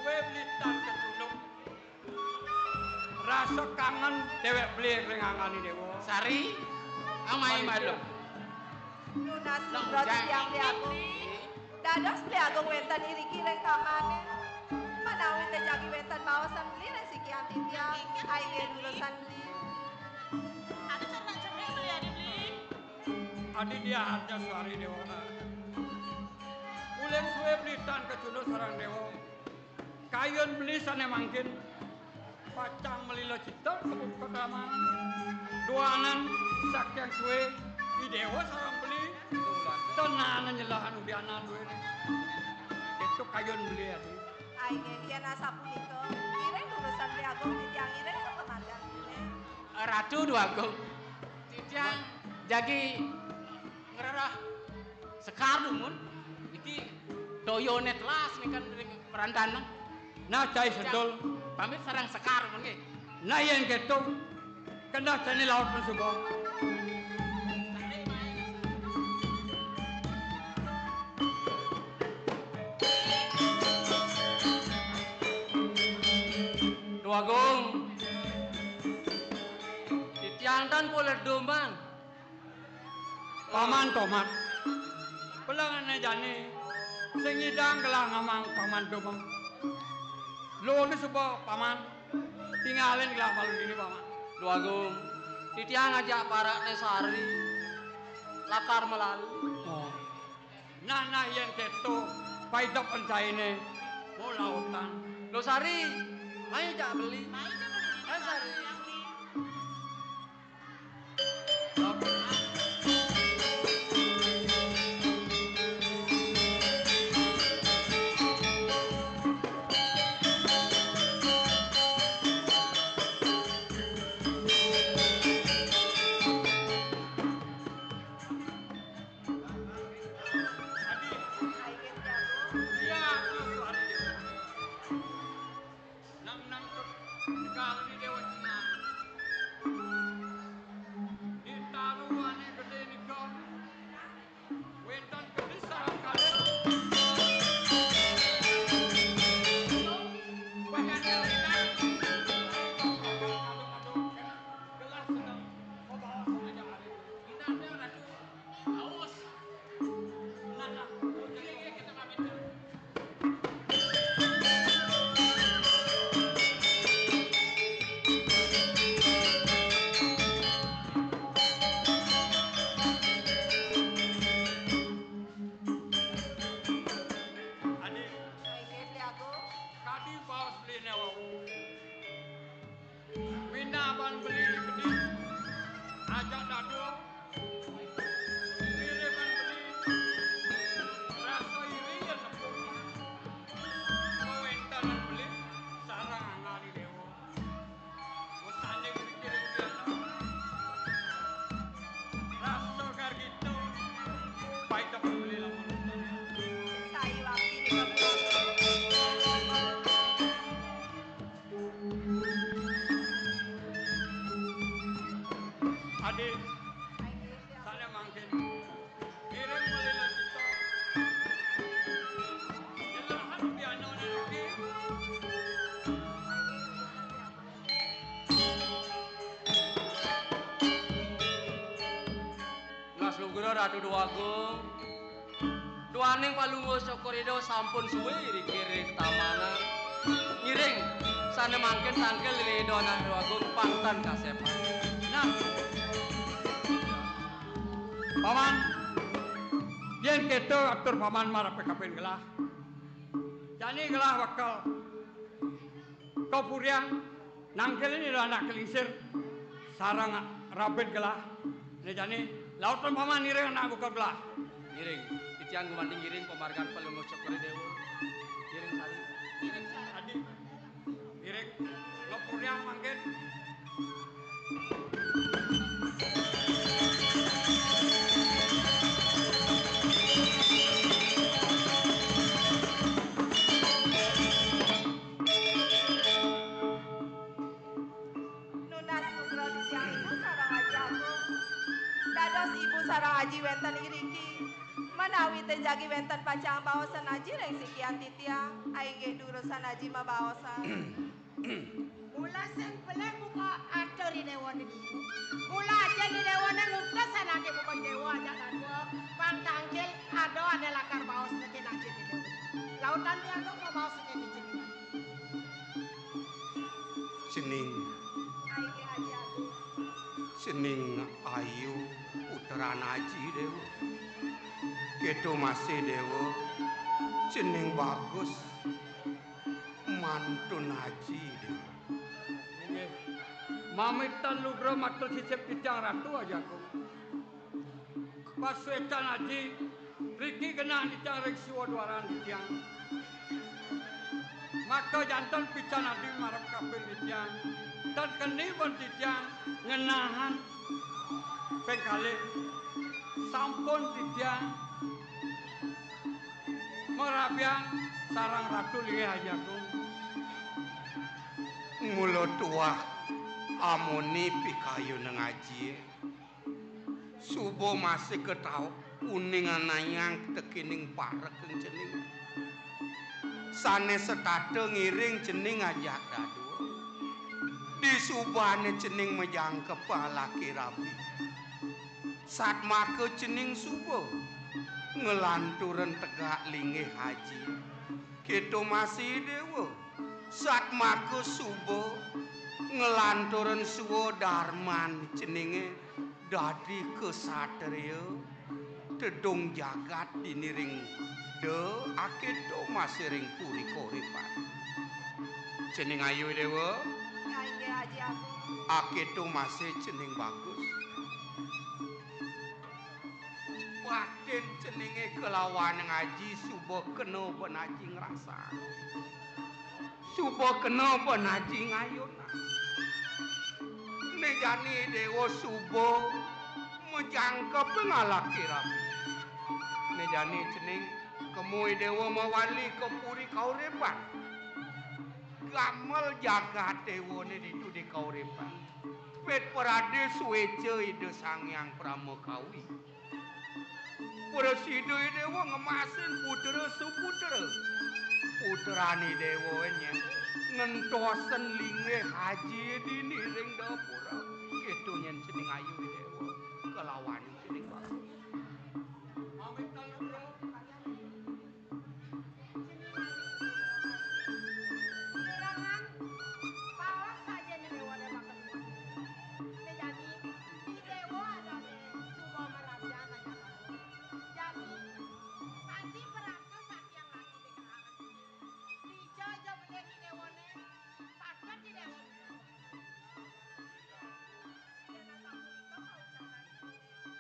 Sué beli tan kacunduk. Rasa kangen déwék beli ring anggané Déwa. Sari, amai malu. Nunas nunas Hyang Déwa Agung. Dados Beli Agung wénten iriki ring kamané. Menawi té jagi wénten baosan Beli ring sikian titiang, inggih urusan Beli. Ada cernak-cernik Beli, ada Beli Adi Diah Arjaswari Déwa. Uling sué belitan kacunduk sareng Déwa. Kayun beli sané mangkin pacang malila cita kabukta kraman. Duanan saking sué I Déwa sareng beli ten ana nyelahan udianan duéné. Itu kayun beli, Adi. Ai nggih, yén asapunika, ngiring durusan Dwi Agung, titiang ngiring sapamargian. Ratu Dwi Agung, titiang jagi ngrereh sekar dumun. Niki toyané telas niki kan ring perantanan. Nah, cai sedul. Pamit sareng sekar mangké. Nah, yén kéto, kendah cainé laut suba. Dwi Agung, titiang tan polih doman. Paman tomat. Pelengané jani sing nyidang gelah ngamang Paman domang. Luwung suba Paman tingalin gelah malu dini, Paman. Dwi Agung, titiang ngajak parahné sari lakar malalu. Oh. Nah, nah, yén kéto, paidep encainé. Mau lautan. Lo sari, mai jak beli. Mai jak beli. Kan sari. Nang-nang tegal ni Déwa Cina. Di taruané gedé nika, wénten gedé sareng kalih. Wah, kadang-kadang. Aduh, aduh, gelas sedang. Oh, bawa sengaja hari. Bentar, Ratu. Aus. Nah, nah. Ini kita pamit. Adi. Inggih, Dwi Agung. Kadi baos beliné wau. Minab ban beli di kediri, ajak dadua. Ngiring ban beli, rasa iri yén nepuk. Wénten ban beli, sareng anggal I Déwa. Wus tanding dikirim biasa. Rasa gargita, pait ban beli lamun. Sai wakti di Adi, sané mangkin. Ngiring malila cita. Jelahan pianoné lagi. Mas Nugroho Ratu Déwagung. Duaning Palungguh Cokor Ida sampun suwé ring tamanan. Ngiring sané mangkin tangkil ring Ida Anak Déwagung pang tan kasepan. Nah. Paman, yén kéto atur Paman marep kapin gelah. Jani gelah bakal kapuriang. Nangkilin Ida Anak Lingsir sareng Rabin gelah. Né jani, lautang Paman ngiring anak buka gelah. Ngiring, titiang gumanti ngiring pamargan Palungguh Cokor I Déwa. Ngiring sari. Ngiring sari. Adi. Ngiring, ngapuriang mangkin. Nunas putra titiang ibu sareng aji agung. Dados ibu sareng aji wénten iriki. Menawi ten jagi wénten pacang baosan aji ring sikian titiang, ainggih durusan aji mabaosan. Mula sing pelih buka atur I Déwa niki. Mula aja I Déwa nang ngutus anaké buka I Déwa ajak dadua, pang tangkil ada ané lakar baos niki aja I Déwa. Lautan tiang kok mau baos niki. Cening. Ai, Ki Haji Agung. Cening Ayu, putran Aji Déwa. Kéto masih Déwa, cening Bagus, mantun Aji Déwa. Inggih. Mamitan lugra matur sisip titiang Ratu Aji Agung. Pasuécan Aji, riki genah titiang ring siwa duaran titiang. Maka janten pican Aji marep kaping titiang. Tan keni ban titiang ngenahang ping kalih. Sampun titiang marabiang sareng Ratu Linggih Aji Agung. Mula tuah amoné pikayunan Aji. Suba masih kataut uning anayang tekening pareking cening. Sané setata ngiring cening ajak dadua. Disubané cening majangkep alaki rabi. Satmaka cening suba nglanturang tegak linggih Aji. Kéto masih Déwa. Satmaka suba nglanturang swadarman ceningé dadi ksatria tedung jagat dini ring da akéto masih ring puri koripan. Cening Ayu Déwa. Inggih Aji Agung. Akéto masih cening Bagus. Batin ceningé kalawan Aji suba kena ban Aji ngrasa. Suba kena ban Aji ngayun. Né jani Déwa suba majangkep ngalaki rabi. Né jani cening kemu Déwa mawali ka puri kauripan. Gamel jagat Déwané ditu di kauripan. Pit paradi suéca Ida Sang Hyang Pramakawi. Prasida Déwa ngemasin putra suputra. Putrané Déwa nyén ngentosin linggih Aji dini ring dapura. Kéto nyén cening Ayu Déwa kalawan cening Bagus. Pamit kalian, Bro. Kurangan, pawas saja ni Déwa Déwa kedua. Né jani, ni Déwa adané suba marabian aja. Jani, panci perangkat saking langit di keramat. Dija aja belih ni Déwané, patet ni Déwa. Yén sapunika paucapan, Déwa Déwa.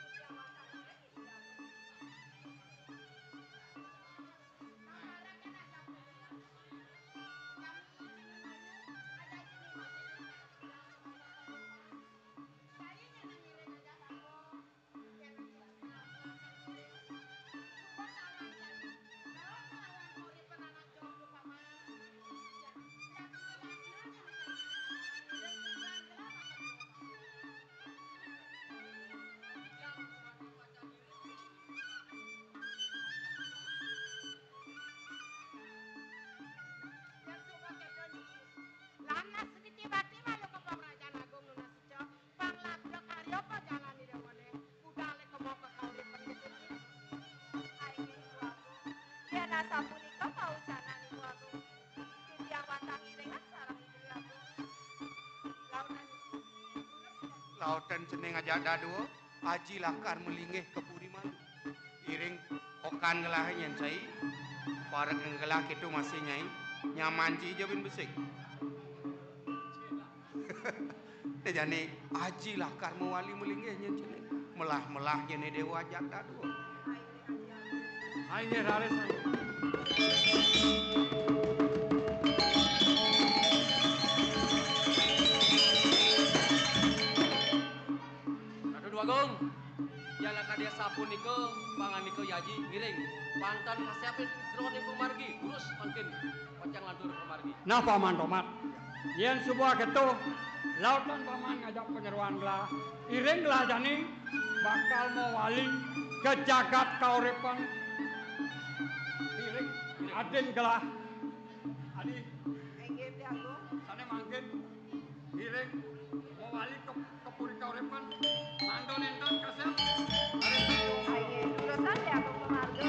Lan nastiti bakti malu ka Pamrajan Agung nunas ica, panglabda karya pajalan Ida Wané, budal kema ka kauripan Gusti. Ai, Ibu Agung, yén asapunika paucapan Ibu Agung, titiang wantah ngiringan sareng Ibu Agung. Lautan. Lautan cening ajak dadua. Aji lakar malinggih ka puri malu. Iring okan gelah nyén cai. Parek gelah kéto masih nyai. Nyaman ci ja bin besik. Té jani Aji lakar mawali malinggih nyén cening. Melah-melah nyén Déwa ajak dadua. Ai, nggih, raris, ai. Ratu Déwa Agung, yén lakar dia sapunika, pangandika Aji, ngiring. Pang tan kasiapin jroning pamargi, durus mangkin, pacang lantur pamargi. Nah, Paman Tomat. Yén suba kéto, lautan Paman ngajak panyeroan gelah, iring gelah jani bakal mawali ka jagat kauripan. Iring adin gelah. Adi. Inggih, Déwa Agung. Sané mangkin iring mawali ka, ka puri kauripan. Mangda nénten kasép. Inggih, durusang Déwa Agung pamarga.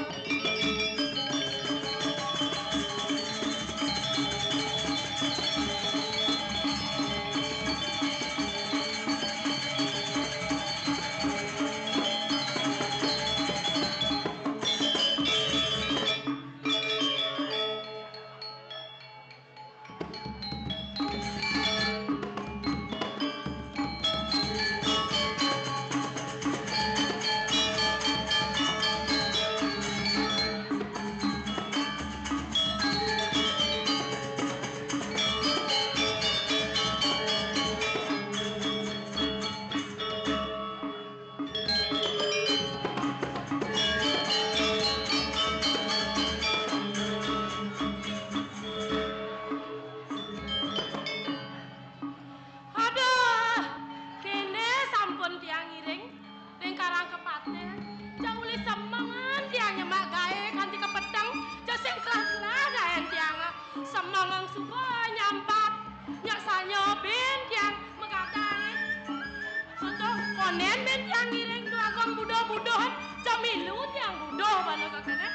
Nén men tiang ngiring Dwagung buduh-buduhan, cemilu tiang buduh bana kakéné.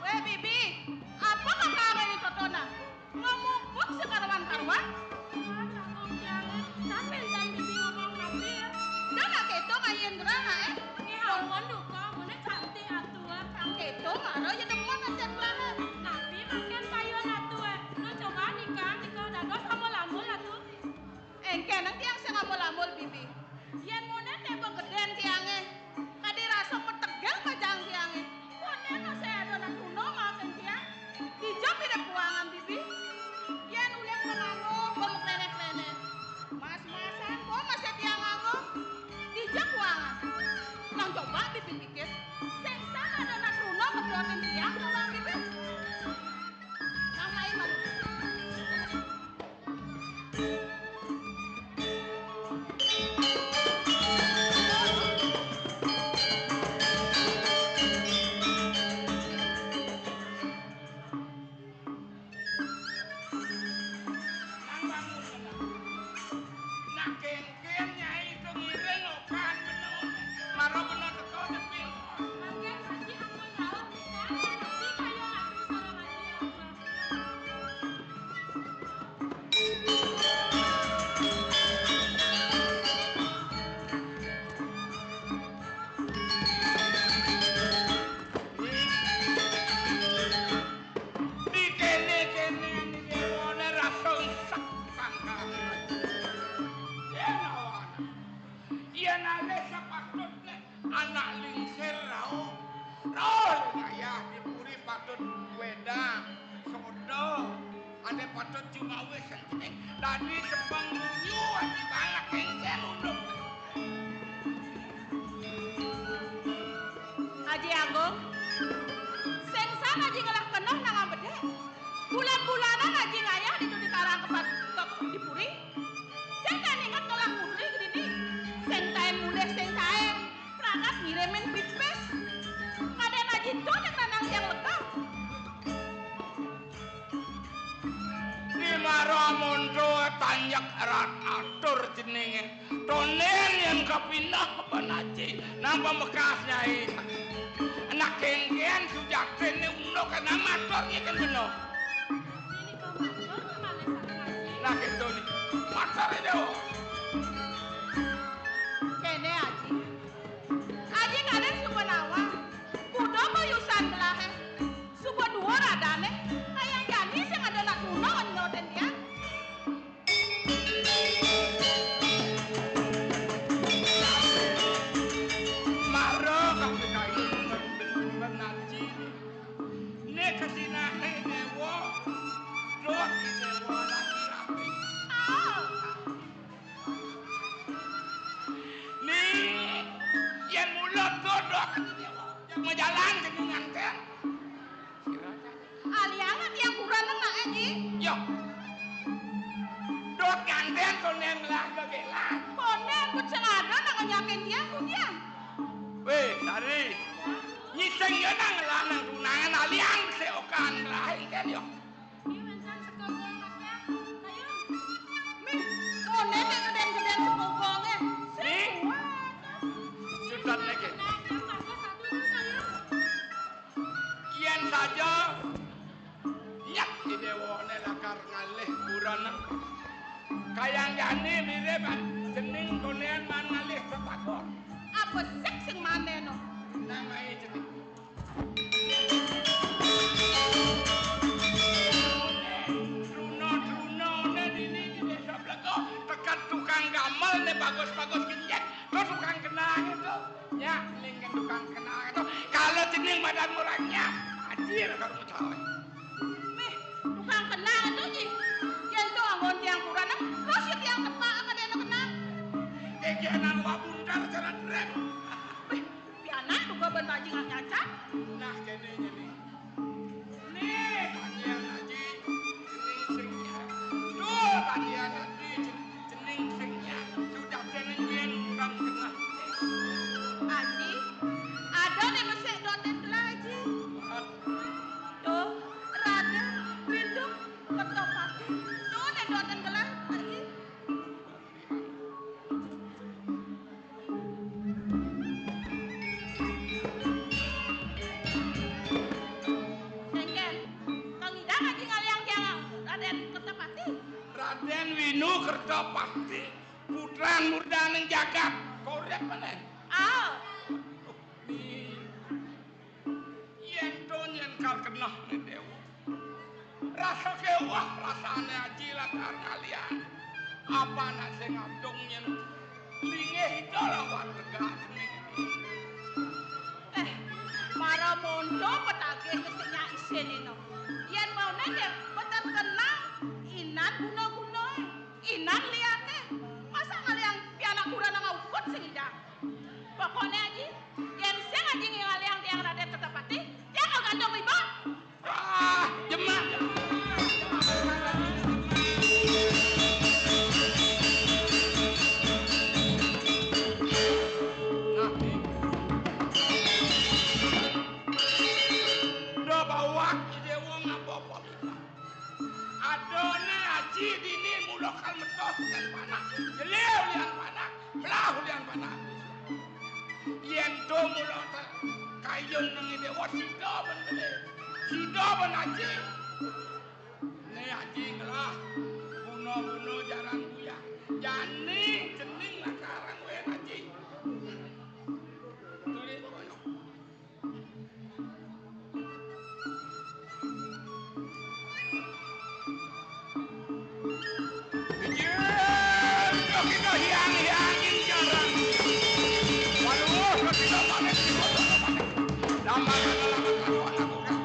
Wéh, Bibi, apa kakang ini totona? Ngamupuk sakaruan-karuan. Wah, Kakang tiang, tan mentan Bibi ngomong napi, ya? Dah nak kéto kayun gerah, eh? Nggih, ampun duka, amuné cantik atur. Kang kéto, mara ya demen acan gerah. Napi mangkin kayun atur, eh? Nah, coba nikam, nikam dados amul-amul atur. Engkén tiang sing amul-amul, Bibi. Yén muné té begedén tiangé, kadén rasa petegel bajang tiangé. Muné masih ada nak tuna maafin tiang. Dija pidep buangan, Bibi. Yén uling penganggo, bom klenek-klenek. Mas-masan, bom masih tiang nganggo. Dija buangan. Nang coba Bibi pikir, sing san ada nak tuna ngedotin tiang, coba Bibi. Nang lain, Mas. Nang bangun, Nang. Nak kénkén Nyai itu ngiring okan bena. Mara bena teka tepil. Mangkin Haji ampun rauh, Nang. Haji kaya ngadu sareng Haji Abah. Dikéné-kéné déwané rasa isek sangkal. Yén awan. Yén alih sapatutné anak lingsir rauh. Rauh ring ayah di puri patut wédang, soda. Ané patut jumawis sing cening. Dadi sembang lunyu ati balak kéngkén unduk. Aji Agung, sing san Aji ngelah keneh nang bedek. Bulan-bulanan Aji ngayah ditu di Karang Kepat, di puri. Sing tan inget ngelah putri kedini. Sing taén mulih, sing taén. Pragat ngirimin pipis. Kadén Aji to nang nanang tiang lega. Di mara monto tanjak rat atur jenengé. Tondén yén kapindah panaci. Nang pamekas Nyai. Anak kéngkén sujatiné unduk kana matur ngikén bena. Nah, kéto ni. Matur, Déwa. Kéné, Aji. Aji kadén suba nawang. Kuda kayusan gelahé. Suba dua radané. Kayang jani sing ada nak tuna nyoten tiang. Mara kang pitayu benaji. Né kasinané déwa. Dot déwa laki-laki. Ah. Né, yén mula dodok ati déwa. Yang majalan jeneng ngantén. Aliana tiang kuraneng nak, Ji. Yo. Dot ngantén konén lah gegelan. Konén ku sing ada nak nganyakin tiang ku tiang. Wéh, Sari. Nyiseng ya nang lah nang tunangan alian seokan lah ngantén yo. Mih, koné nek gedén-gedén sepogongé. Nih. Sudat lagi. Yén saja nyek di déwané lakar ngalih buron. Kayang jani mirip, ah, cening konéan man ngalih sepagor. Apa sik sing manéno? Nang mai cening. Truna-truna né dini di Désa Blega, tekén tukang gamel né bagus-bagus kenceng. Terus tukang kenang itu. Ya, lingkeng tukang kenang itu. Kalau cening badan murahnya, ajir kalau mau cawe. Mih, tukang kenang itu, Ji. Yén to anggon tiang kurang, terus ya tiang tepak apa dia kenang? Kegianan wabuntar cara drem. Mih, pianak juga ban bajing nyacat. Nah, kéné, kéné. Nih, tanian Aji, cening sing nyak. Duh, tanian Aji, cen-, cening sing nyak. Sudah cening yen kang tengah. Aji, ada nih mesik doten gelah, Aji. Tuh, rada, pintu, ketopati. Winu Kertapati, putran murdaning jagat. Korek meneh. Ah. Yén to nyén kal keneh né Déwa. Rasa kéweh rasané aji lakar ngalian. Apané sing ngadung nyén linggih ida lawan tegak cening. Eh, mara mondo petagih sing nyak isin ino. Yén mauné dé beterkenang inan guna-gunaé, inan liané. Masa ngalian pianak kurang ngaukut sing ida. Pokokné aji, yén sing aji ngalihang tiang Radén Kertapati, tiang gantung iba. Ah, jemak. Nah, nih. Udah bawa ide wong apa-apa. Adané aji dini mula kal metos kén panak. Jeliu lian panak, belah lian panak. Yén to mula ta-, kayun nang ide wong sida ben gedé. Sida ben aji. Né aji ngelah. Guna-guna jaran buyang. Jani cening lakarang wén aji. Tulis kono. Ijin, kita hiang-hiangin jaran. Waduh, kita panen, kita panen. Lambat, lambat, lambat, lambat.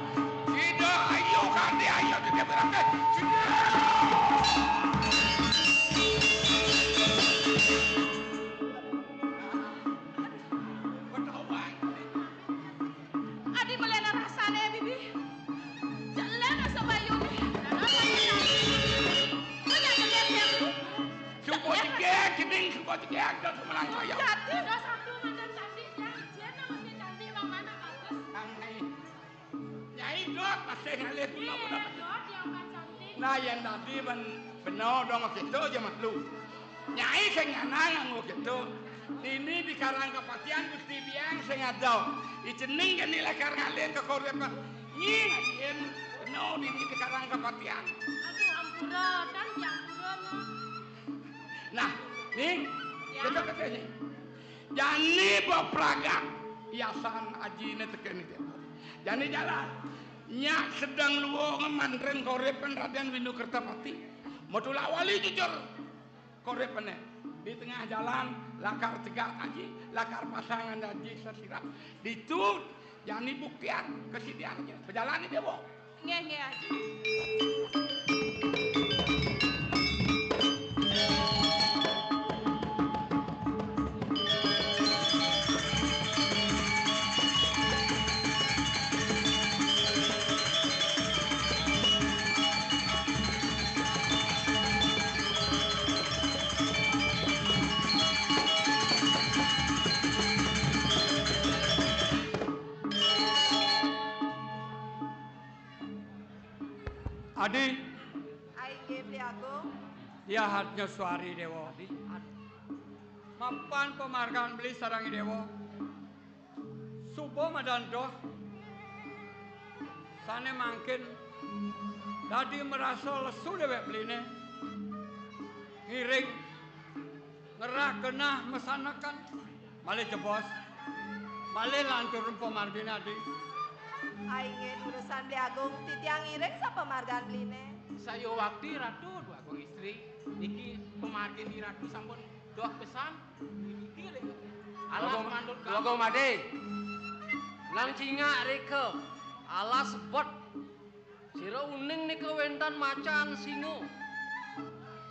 Sida, ayo, kanti, ayo, kita berangkat. Sida. Ketahuan. Adi melena rasane, Bibi. Jelek rasa bayune. Banyak jelek yang tu. Suka jelek. Tiga, kining suka tiga, ada semenang saya. Jati. Ada satu mantan cantik, yang ijen nama si cantik, bang mana bagus? Aneh. Nyai Dot masih ngalih. Iya, guna-guna. Dot yang paling cantik. Nah, yang tadi ben-, bener dong, gitu aja, Mat, lu. Nyai sing nyanang nganggo gitu. Dini di Karang Kapatian Gusti Biang sing ada. Ijening kene lakar ngalih kekuripan. Nyi ngajiin kena dini di Karang Kapatian. Aduh, ampura, dan diampura, no. Nah, nih, ya. Kita ke sini. Jani bepragat, hiasan ajine teken iki. Jani jalan. Nyak sedeng luwung mantren koripen Raden Windu Kertapati. Matulak wali jujur. Korepene di tengah jalan, lakar cegat aji, lakar pasangan aji sesirap. Ditu jani buktian kesediaannya. Pejalani dewa. Nggih, nggih, aji. Adi. Ai, nggih, Beli Agung. Dia hatnya suari dewa. Mapan pemargan beli sarang dewa. Suba madan doh. Sane mangkin dadi merasa lesu dewek beline. Ngiring ngerah genah masanekan. Malih jebos. Malih lantur pamargine adi. Ai nggih urusan Beli Agung, titiang ngiring sapamargan beline. Saya wakti Ratu Dwagung Istri. Niki pamargin Ratu sampun doh pesan. Alas Wagung, mandut Wagung Made. Nang cingak reka. Alas sebet. Sira uning nika wentan macan singa.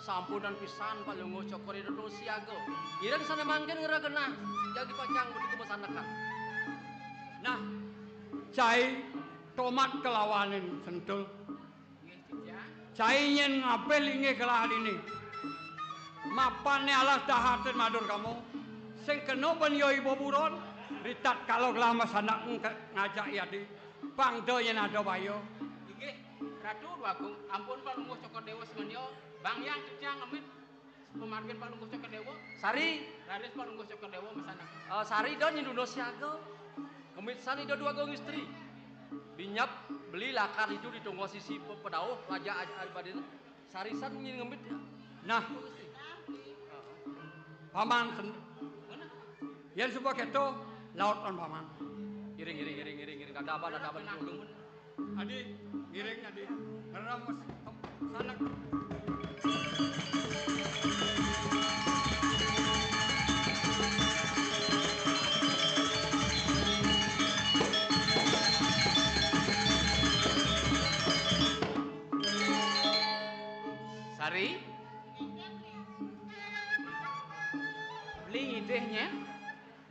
Sampunan pisan Palungguh Cokor Ida Siaga. Ireng sane mangkin ngera genah. Jagi pacang begitu masanekan. Nah, cai tomat kelawanin sentul. Cai nyen ngapil inggih gelah dini. Mapane alas dahatin madur kamu. Sing kena ben ya ibu buron. Ritat kalau gelah masanak ngke-, ngajak yadi. Pang da nyen ada baya. Inggih, Ratu Dwagung, ampun Palungguh Cokor Dewa semenyo, Bang Yang Cucang ngemit. Pamargin Palungguh Cokor Dewa. Sari. Raris Palungguh Cokor Dewa mesana. Eh, sari da nyinduna siaga. Ngemit san Ida Dwagung Istri. Binyap beli lakar itu di tunggal sisi pe-, pedauh raja aj-, aj-, badin. Sari san nyin ngemit ya. Nah, Paman sen-, yén suba kéto, lautang Paman. Iring, iring, iring, iring, iring. Dadaban, dadaban, tulung. Adi, ngiring, Adi. Ngerem, saneg. Sari? Beli ngidih nyén.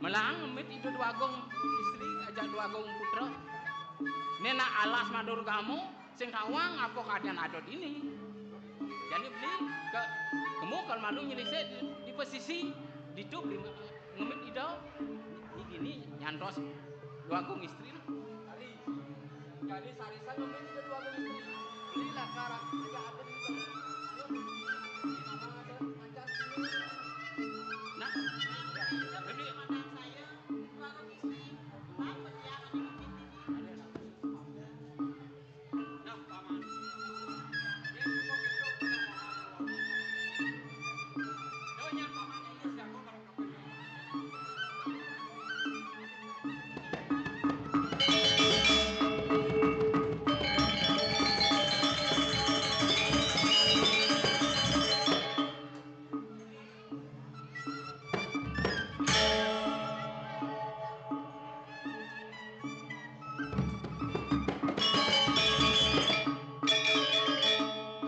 Melahang ngemit Ida Dwagung istri ajak Dwagung putra. Né nak alas madur kamu, sing tawang apa kadén ada dini. Jani beli ke kemu kal malu nyelisik di, di pesisi, ditu beli ngemit Ida. Niki ni nyantos Dwagung istri. Sari. Jani sarisan ngemit Ida Dwagung istri. Beli lakar ajak ada di. Nah, beli.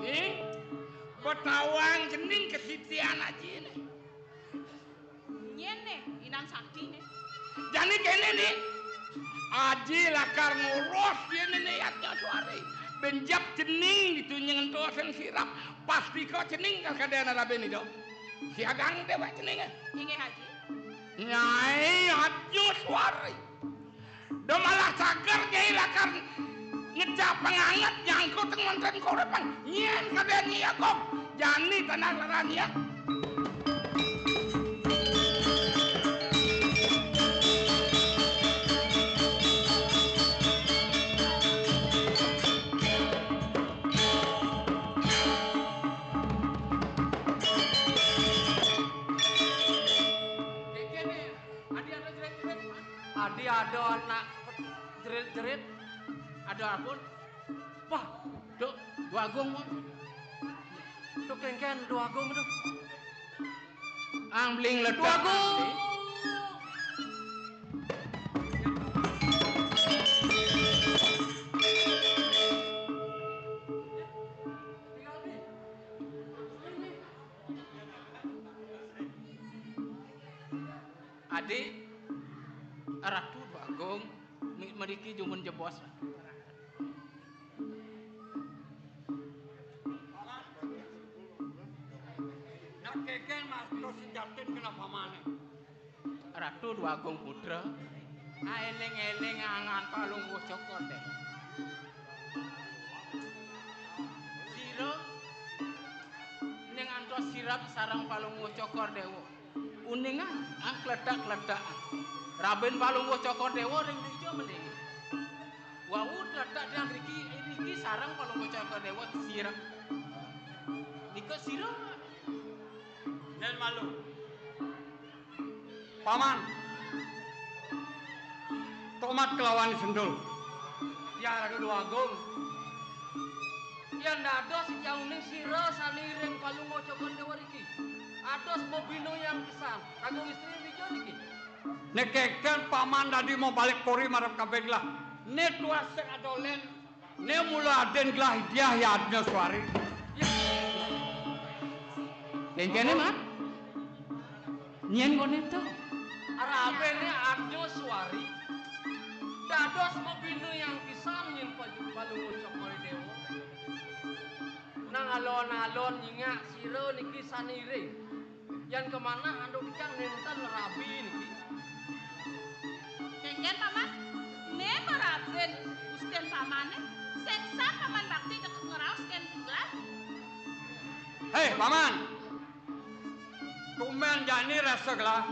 Ih, betawang cening kesitian aji né. Nyén né, inan sakti né. Jani kéné né. Aji lakar ngurus yén né yatnya suari. Benjak cening ditu nyentosin sirap, pastika cening kadén rabin Ida. Siagang déwék ceningé. Inggih, Aji. Nyai Aji Suari. Da malah cager Nyai lakar ngecap panganget nyangkut teng wénten kauripan. Nyén kadén Nyai Agung. Jani tan laran ya. Adi ada jerit-jerit, Mas. Adi ada anak jerit-jerit. Ada apa? Wah, Duk, Dwagung, Mas. Duk, kénkén Dwagung, Duk. Ang bling ledak. Dwagung. Adi, Ratu Dwagung, mi-, mriki jumun jebos. Nak kénkén mastos sejatin kena pamané. Ratu Dwagung Putra, aéling-éling angan Palungguh Cokor Déwa. Sira ning antos sirep sareng Palungguh Cokor Déwa. Uningan, ah, kletak-kletak. Rabin Palungguh Cokor Déwa ring dija mending. Wau kletak dan riki, riki sareng Palungguh Cokor Déwa sirep. Nika sira. Nén malu. Paman. Tomat kelawan sendul. Tiang Ratu Dwagung. Yén dados sejauning sira sané iring Palungguh Cokor Déwa riki. Ados mabinuyang pisan. Agung istri dija niki. Né kénkén paman dadi mau balik puri marep kabéh gelah. Né tuas sing adolen. Né mula adin gelah idiah ya Adnya Suari. Kénkén, Mat. Nyén koné to? Arabené Adnya Suari. Dados mabinuyang pisan nyén Palungguh Cokor Déwa. Nang alon-alon nyingak sira niki sané iring. Yan kamanah anduk cang nénten rabi niki. Kénkén, Paman, né marabin Gustin Pamané, sing sang Paman bakti deket ngraos kén gelah. Héi, Paman. Tumbén jani rasa gelah.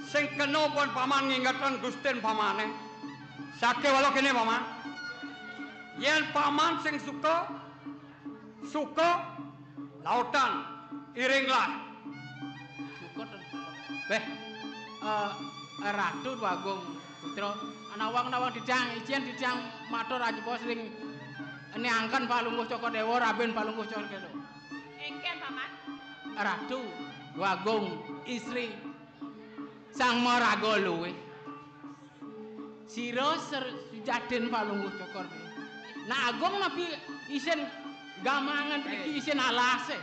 Sing kena pun Paman ngingetan Gustin Pamané. Sakéwala kéné, Paman. Yén Paman sing suka, suka, lautang. Iringlah. Syukur. Beh, eh, Ratu Déwagung Putra, nawang-nawang titiang, ijin titiang matur ajebos ring niangken Palungguh Cokor Déwa, rabin Palungguh Cokor Déwa. Éngkén, Paman. Ratu Déwagung, istri Sang Maraga Luih. Sira ser-, sujatin Palungguh Cokor Déwa. Nah, Agung napi isin gamangan mriki, isin alasé?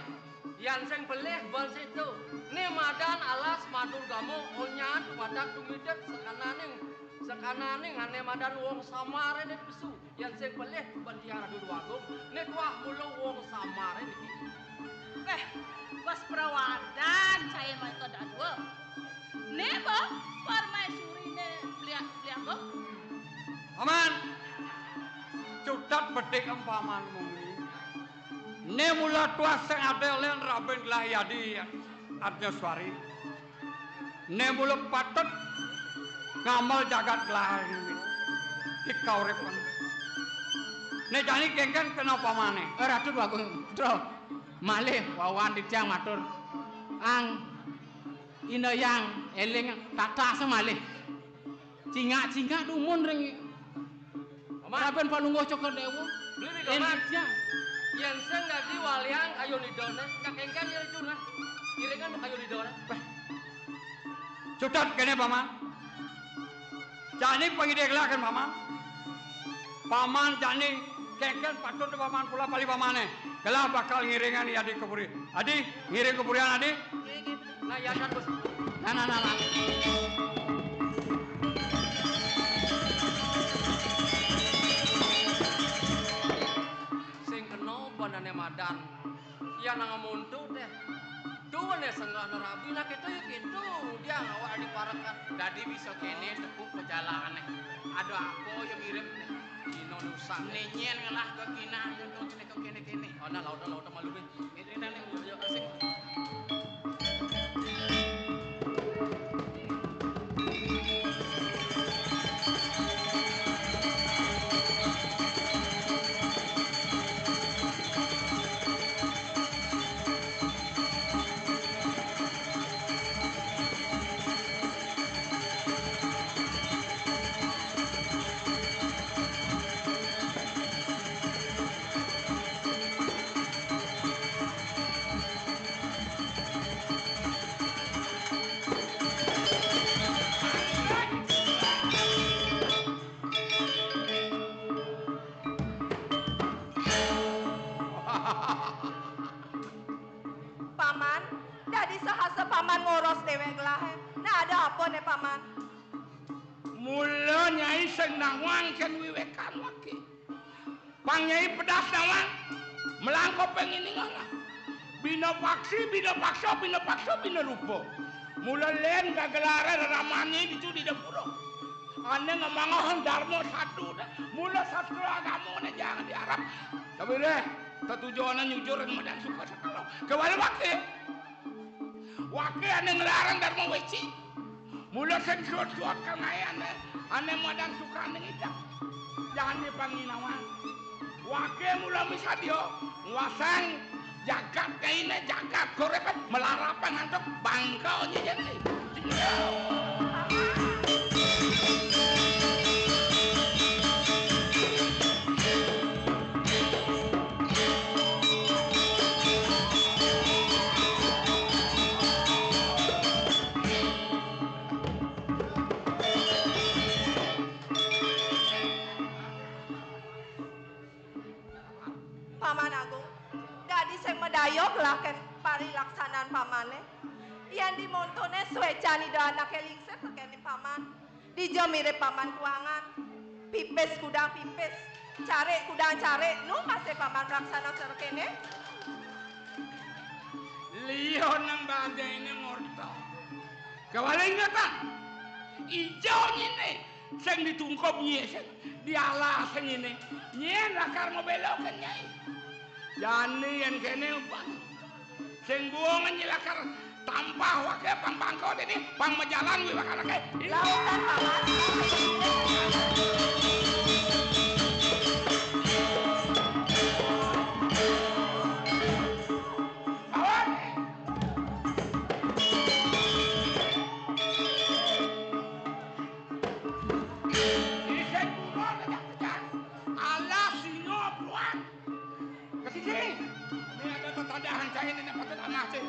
Yan sing pelih bal situ. Né madan alas madurgama, onyan wadak tumidek sakananing, sakananing ané madan wong samaré né pesu. Yan sing pelih bal Hyang Ratu Déwagung, né tuah mula wong samaré niki. Wéh, bos prawadan cai maita dadua. Né, Bo, parmaisuriné beliak-beliak, Bo. Paman, cutet bedik empaman muni. Né mula tuah sing ada lén rabin gelah yadi Adnyaswari. Né mula patut ngamel jagat gelah ini. Ika urip. Né jani kéngkén kena pamané. Eh, Ratu Déwagung Putra. Malih wawan titiang matur. Ang Inayang éling tata semalih. Cingak-cingak dumun ring Paman. Rabin Palungguh Cokor Déwa. Beli nih, Paman. Éling titiang. Yén sing dadi waliang ayo nidané, kakéngkén ya itu nah. Iringan mau kayo nidané. Bah. Cutet kéné, Paman. Jani pangidih gelah kan, Paman. Paman jani kéngkén patut Paman pula pali pamané. Gelah bakal ngiringan yadi ka puri. Adi, ngiring ka purian, Adi. Nah, ya, kan, Bos. Nah, nah, nah, nah. Sing kena banané madan. Ya, nang muntu téh. Tuh, né senggah nerabi, nah, kéto ya kéto. Dia ngawak di parekan. Dadi bisa kéné tepuk pejalané. Ada apa ya mirip téh? Dina lusa. Né nyén ngelah ka kinah, nyentuh kéné ka kéné-kéné. Oh, nah, laut, laut malu, Bé. Ini, ini, ini, yuk, yuk, asik. Paman, dadi sahasa Paman ngoros déwék gelahé. Nah, ada apa né, Paman? Mula Nyai sing nawang kén wiwékan waké. Pang Nyai pedas nawang, melangkop pengini ngono. Bina paksi, bina paksa, bina paksa, bina rupa. Mula lén gagelaré reramané ditu di dapura. Ané ngemangohang dharma satu dah. Mula sastra agama né jangan diarep. Tapi deh, tetujuané nyujur madan suka sakala. Kewala waké. Waké ané nglarang dharma wéci. Mula sing suud-suud kang aé ané, ané madan sukané ngidang. Jani panginawan. Waké mula misadia, nguasang jagat kainé, jagat gorépé, melarapang antuk bangka nyéjéné. Paman Agung, dadi sing madaya gelah kén parilaksanan pamané. Yén dimontoné swécan Ida anaké lingsir tekén paman. Dija mirip paman kuangan. Pipis kudang pipis, carik kudang carik, nu masih paman mlaksana cara kéné? Liya nang badainé ngorta. Kawala ingetang. Ija nyéné sing ditungkub nyé sing dialah sing nyéné. Nyén lakar mabéla kén Nyai. Jani yén kéné, Bang. Sing buung nyilakar tampah waké pang bangka déné pang majalan wiwak anaké. Lautan paman. Awan. Tanah, Cik.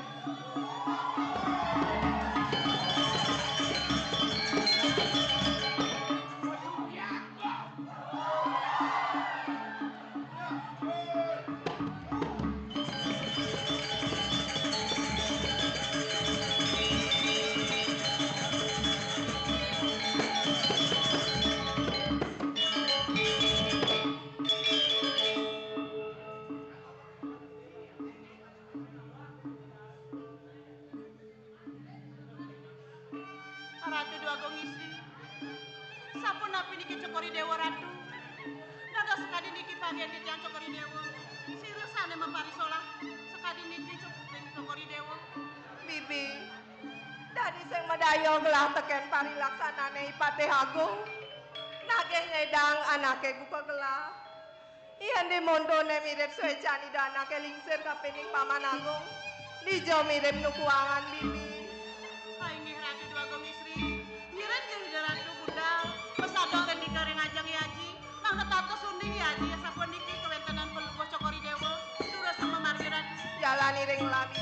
Ratu Déwa Agung Istri, sapunapi niki Cokor I Déwa Ratu? Dados sakadi niki panggih titiang Cokor I Déwa? Sira sané maparisolah sakadi niki Cok-, Cokor I Déwa? Bibi, dadi sing madaya gelah tekén parilaksanané I Patih Agung. Nagih ngedang anaké buka gelah. Yén di mondoné mirip suécan Ida anaké lingsir kapining Paman Agung, dija mirip nukuangan Bibi. Inggih Ratu Déwa Agung Istri, ngiring Ida Ratu budal, masadok tandika ring ajeng I Aji, mangda tatas uning I Aji, sapuniki kawéntenan Palungguh Cokor I Déwa, durus mamargi Ratu. Jalani ring lami.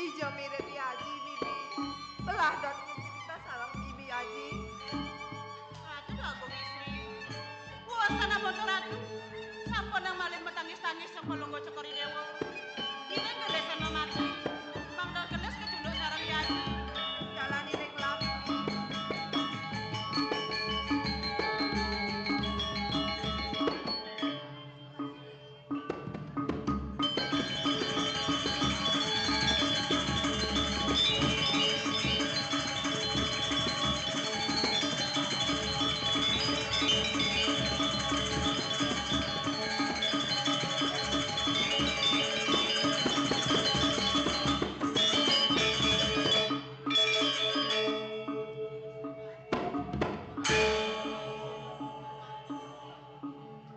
Dija mirip I Aji, Bibi. Belah dot cerita sareng Bibi Aji. Ratu Agung Istri. Wah, sana boten Ratu. Sampun nang malih matangis-tangis sang Palungguh Cokor I Déwa. Dina gelesan mamati. Mangda gelis kecunduk sareng I Aji. Jalani ring lami.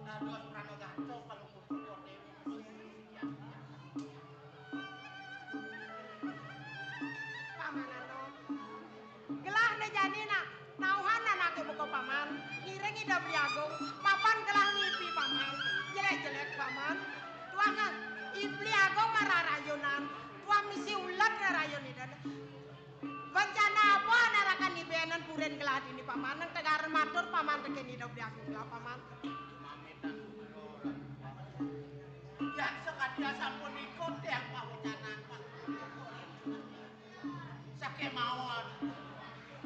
Dados pranagata Palungguh Cokor I Déwa. Paman Anom. Gelahné jani nak, nauhan anaké buka Paman. Ngiring Ida Beli Agung, mapan gelah ngipi Paman. Jelék-jelék Paman. Tuah, Ida Beli Agung mararayunan. Tuah misi ulet rarayun Ida. Bencana apa narakan ibenen purin gelah dini Paman? Nang tegar matur Paman tekén Ida Beli Agung gelah Paman. Yan sakadi asapunika tiang pawecanan Pak. Sakémaon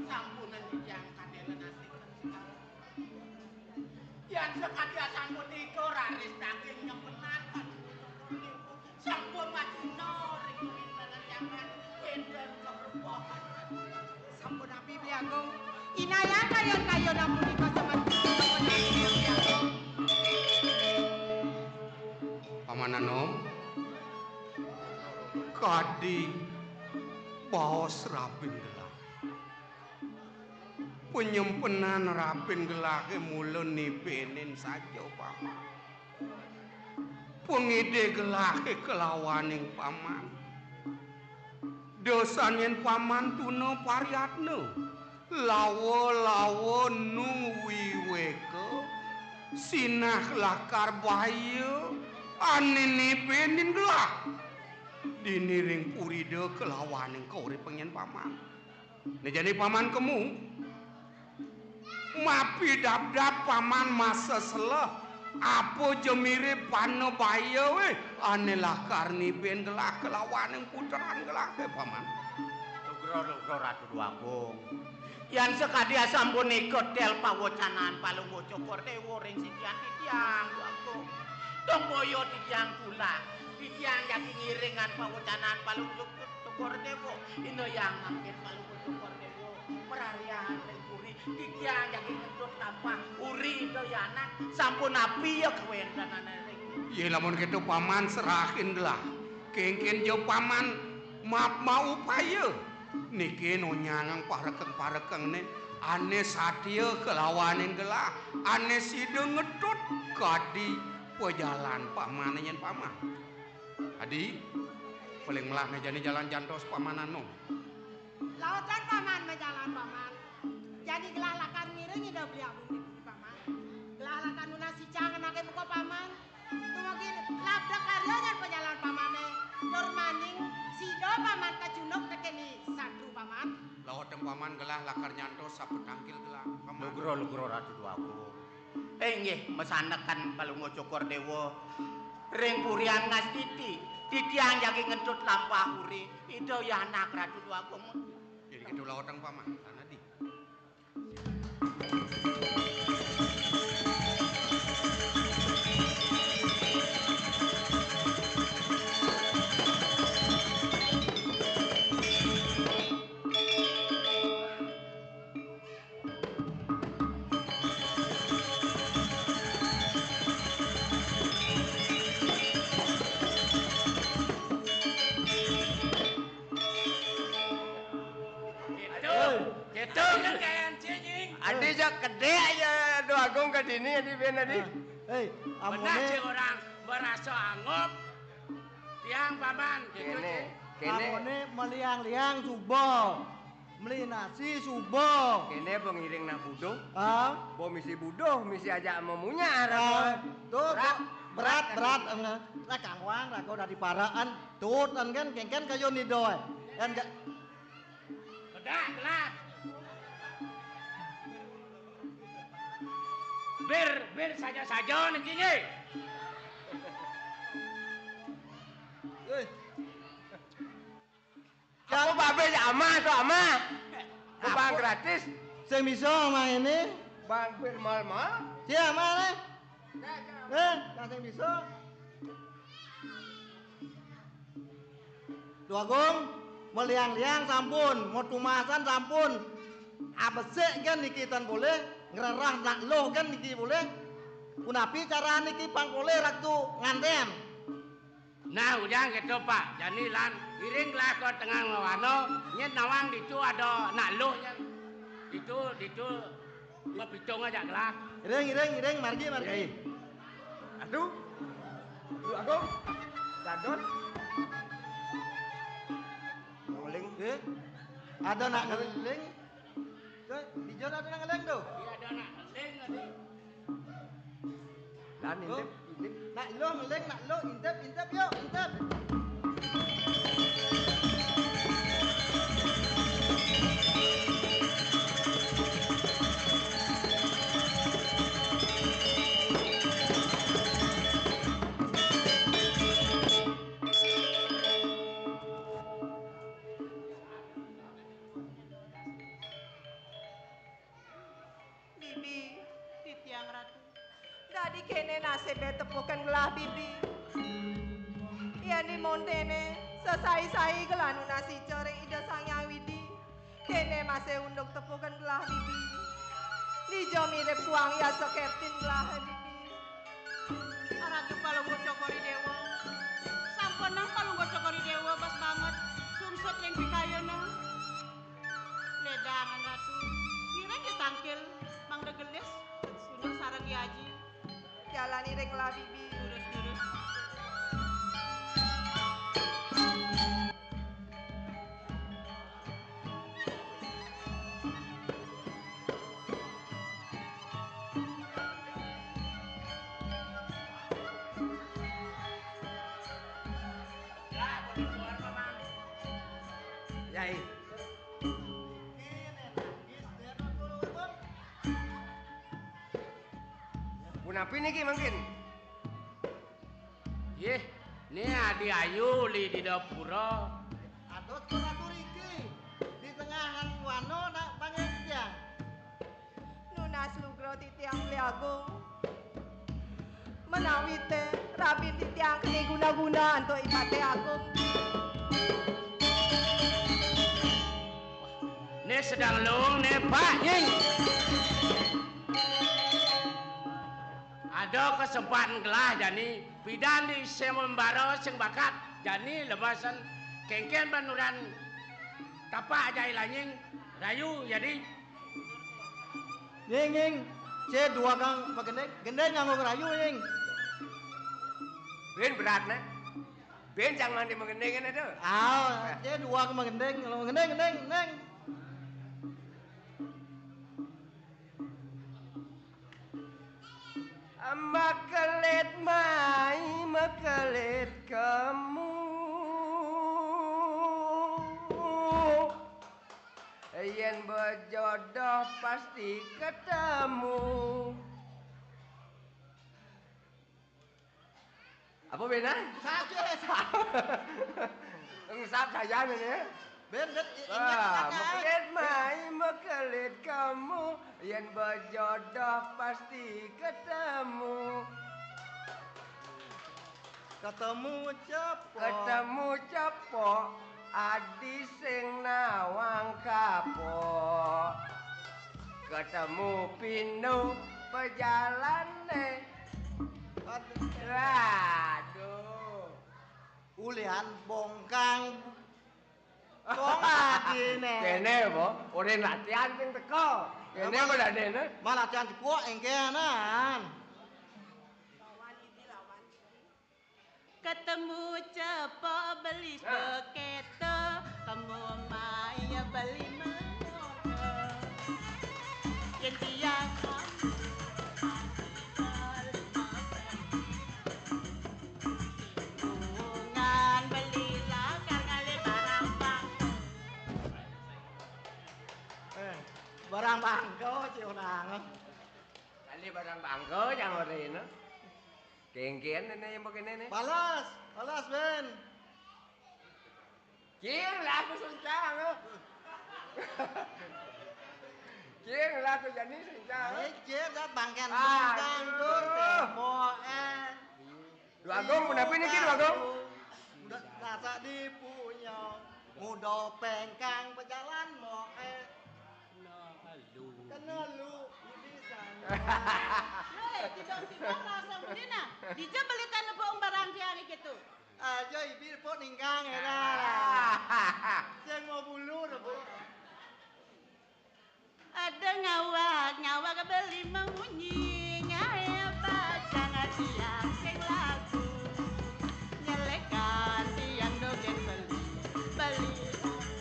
sampunang titiang kandela nasib. Yan sakadi asapunika raris daging nyempenan Pak. Sampun macuna ring wintenan jaman énten keberbohan. Sampun napi Beli Agung. Inayang kayun-kayun punika sampun. Paman Anom, kadi baos rabin gelah. Penyempenan rabin gelahé mula nibénin saja, Paman. Pangidih gelahé kelawaning Paman. Dasanin Paman tuna pariatna. Lawa-lawa nu wiwéka, sinah lakar baya, ané nibénin gelah. Dini ring purida kelawaning kauripan Paman. Né jani Paman kemu. Mapidabdab Paman maseseleh. Apa ja mirib pana baya wéh, ané lakar nibén gelah kelawaning putran gelahé, Paman. Lugra, lugra, Ratu Déwa Agung. Yan sakadi asapunika tel pawecanan Palungguh Cokor Déwa ring sikian titiang, Déwa Agung. Tombaya titiang tulak, titiang jagi ngiringan pawecanan Palungguh Cokor Déwa. Inayang mangkin Palungguh Cokor Déwa. Mararian ring puri, titiang jagi ngedut tampah uri Ida Yanak, sampun napi ya kawéntenané ring. Yé, lamun kéto Paman serahin gelah. Kénkén ja Paman map maupaya. Niki nunyangang parekeng-parekengné ané satia kalawaning gelah, ané sida ngetut kadi pajalan pamané nyén paman. Adi, paling melah né jani jalan jantos pamanan nu. Lautang paman majalan paman. Jani gelah lakar ngiring Ida Beli Agung niki paman. Gelah lakar nunas icang anaké muka paman. Dumugi labda karya nyén pajalan pamané. Tur maning sida paman kacunduk tekén i satru paman. Lautang paman gelah lakar nyantos sapatangkil gelah paman. Lugra, lugra Ratu Déwa Agung. Inggih, masandekan Palungguh Cokor Déwa. Ring Purian Ngastiti, titiang jagi ngentut lampah uri. Ida ya anak Ratu Déwa Agung. Jadi kita lautang paman, tanah di. Gitu. Gitu kan kayak anjing. Adi jak kedék ya Déwa Agung ka dini adi ben adi. Héi, benar amoné cik orang merasa anggap tiang paman gitu. Kéné, cik. Kéné. Amoné maliang-liang suba. Meli nasi suba. Kéné ba ngiring nak buduh. Ah? Ba misi buduh, misi ajak mamunyar. Ah, tuh, berat, berat, berat, berat. Lah kangwang raga dadi paraan. Tut, kan, kéngkén kayun ida. Kan, ka- Bedak, bedak. Bir, bir saja-saja niki nggih. Éh. Aku babé ya amah to amah. Bang gratis. Sing bisa amah ini. Bang bir mal-mal. Sia amah né. Éh, sing bisa. Déwa Agung, maliang-liang sampun, matumasan sampun. Abesik kan niki tan boleh, ngrerah nak luh kan niki boleh. Punapi cara niki pang boleh Ratu ngantén. Nah, ujang gitu, Pak. Jani lan iring gelah ka tengah lawana, nyén nawang ditu ada nak luh nyén. Ditu, ditu. Mapitung aja gelah. Iring, iring, iring, margi, margi. Aduh. Déwa Agung. Dadon. Nguling. Éh? Ada nak nguling. Tuh, di jero ada nak nguling tuh. Iya, ada nak nguling tadi. Lan intip, intip. Nak luh nguling, nak luh intip, intip yuk, intip. Bibi, titiang Ratu. Dadi kéné nasibé tepukan gelah Bibi. Yén di monténé, sesai-sai gelah nunas ica ring Ida Sang Hyang Widi. Kéné masih unduk tepukan gelah Bibi. Dija mirip kuang yasa kertin gelah Bibi. Ratu Palungguh Cokor I Déwa. Sampun nah Palungguh Cokor I Déwa bas banget. Sungsut ring pikayuné. Lédangan Ratu. Ngiring di tangkil, mangda gelis, sunung sareng I Aji. Jalan iring lah, Bibi. Durus, durus. Yai. Punapi niki mangkin? Yih, ni adi ayu li di dapura. Ados kok ratu riki, di tengah wana nak panggih titiang. Nunas lugra titiang Beli Agung. Menawi té rabin titiang keni guna-guna antuk I Patih Agung. Né sedang lung né, Pak, nying. Ada kesempatan gelah jani pidan di sembara sing bakat jani lemasan kéngkén panuran Tapak jai lanying, rayu jadi. Nying, nying. Cé duagang magending, gending nganggo rayu, nying. Bin berat, né. Bin cang mandi magending, né, to. Ah, cé duagang magending, kalau magending, gending, gending. Makelit mai, makelit kemu. Yén bejodoh pasti ketemu. Apa benar? Saja. Ngesap saja ini ya. Bener, i-, ingat. Ah, kan? Makelit mai, makelit kemu, yén bejodoh pasti ketemu. Ketemu cepok. Ketemu cepok, adi sing nawang kapok. Ketemu pindo pejalané. Aduh. Waduh. Ulian bongkang. Bongkang dine. Kéné, Bo. Ora latihan sing teko. Kéné apa dadene? Mah latihan teko engkenan. Ketemu cepok beli beketo, kamu mai beli mengoto. Yen tiang Bungan beli lakar ngalih barang bangko. Eh, barang bangko, cek orang. Ngalih barang bangko, jangan orang ini. Kengken ini yang begini nih. Balas, balas, Ben. Cing, laku suncang, eh. Cing, laku jani suncang, eh. Eh, cing, dat bangken suncang, tur, tembok, eh. Dua Agung, kenapa ini, Ki, Dua Agung? Udah rasa dipunya, muda pengkang pejalan, mo, eh. Kena lu. Kena lu, ini sana. Hei, tiba-tiba rasa beli nah. Dija beli tanah bohong barang dia hari gitu. Aja ibi pok ningkang ya dah. Sing mau bulu dah, Bu. Ada ngawak, ngawak beli mengunyi, ngaya bacang tiang sing lagu. Nyelekan tiang dogen beli, beli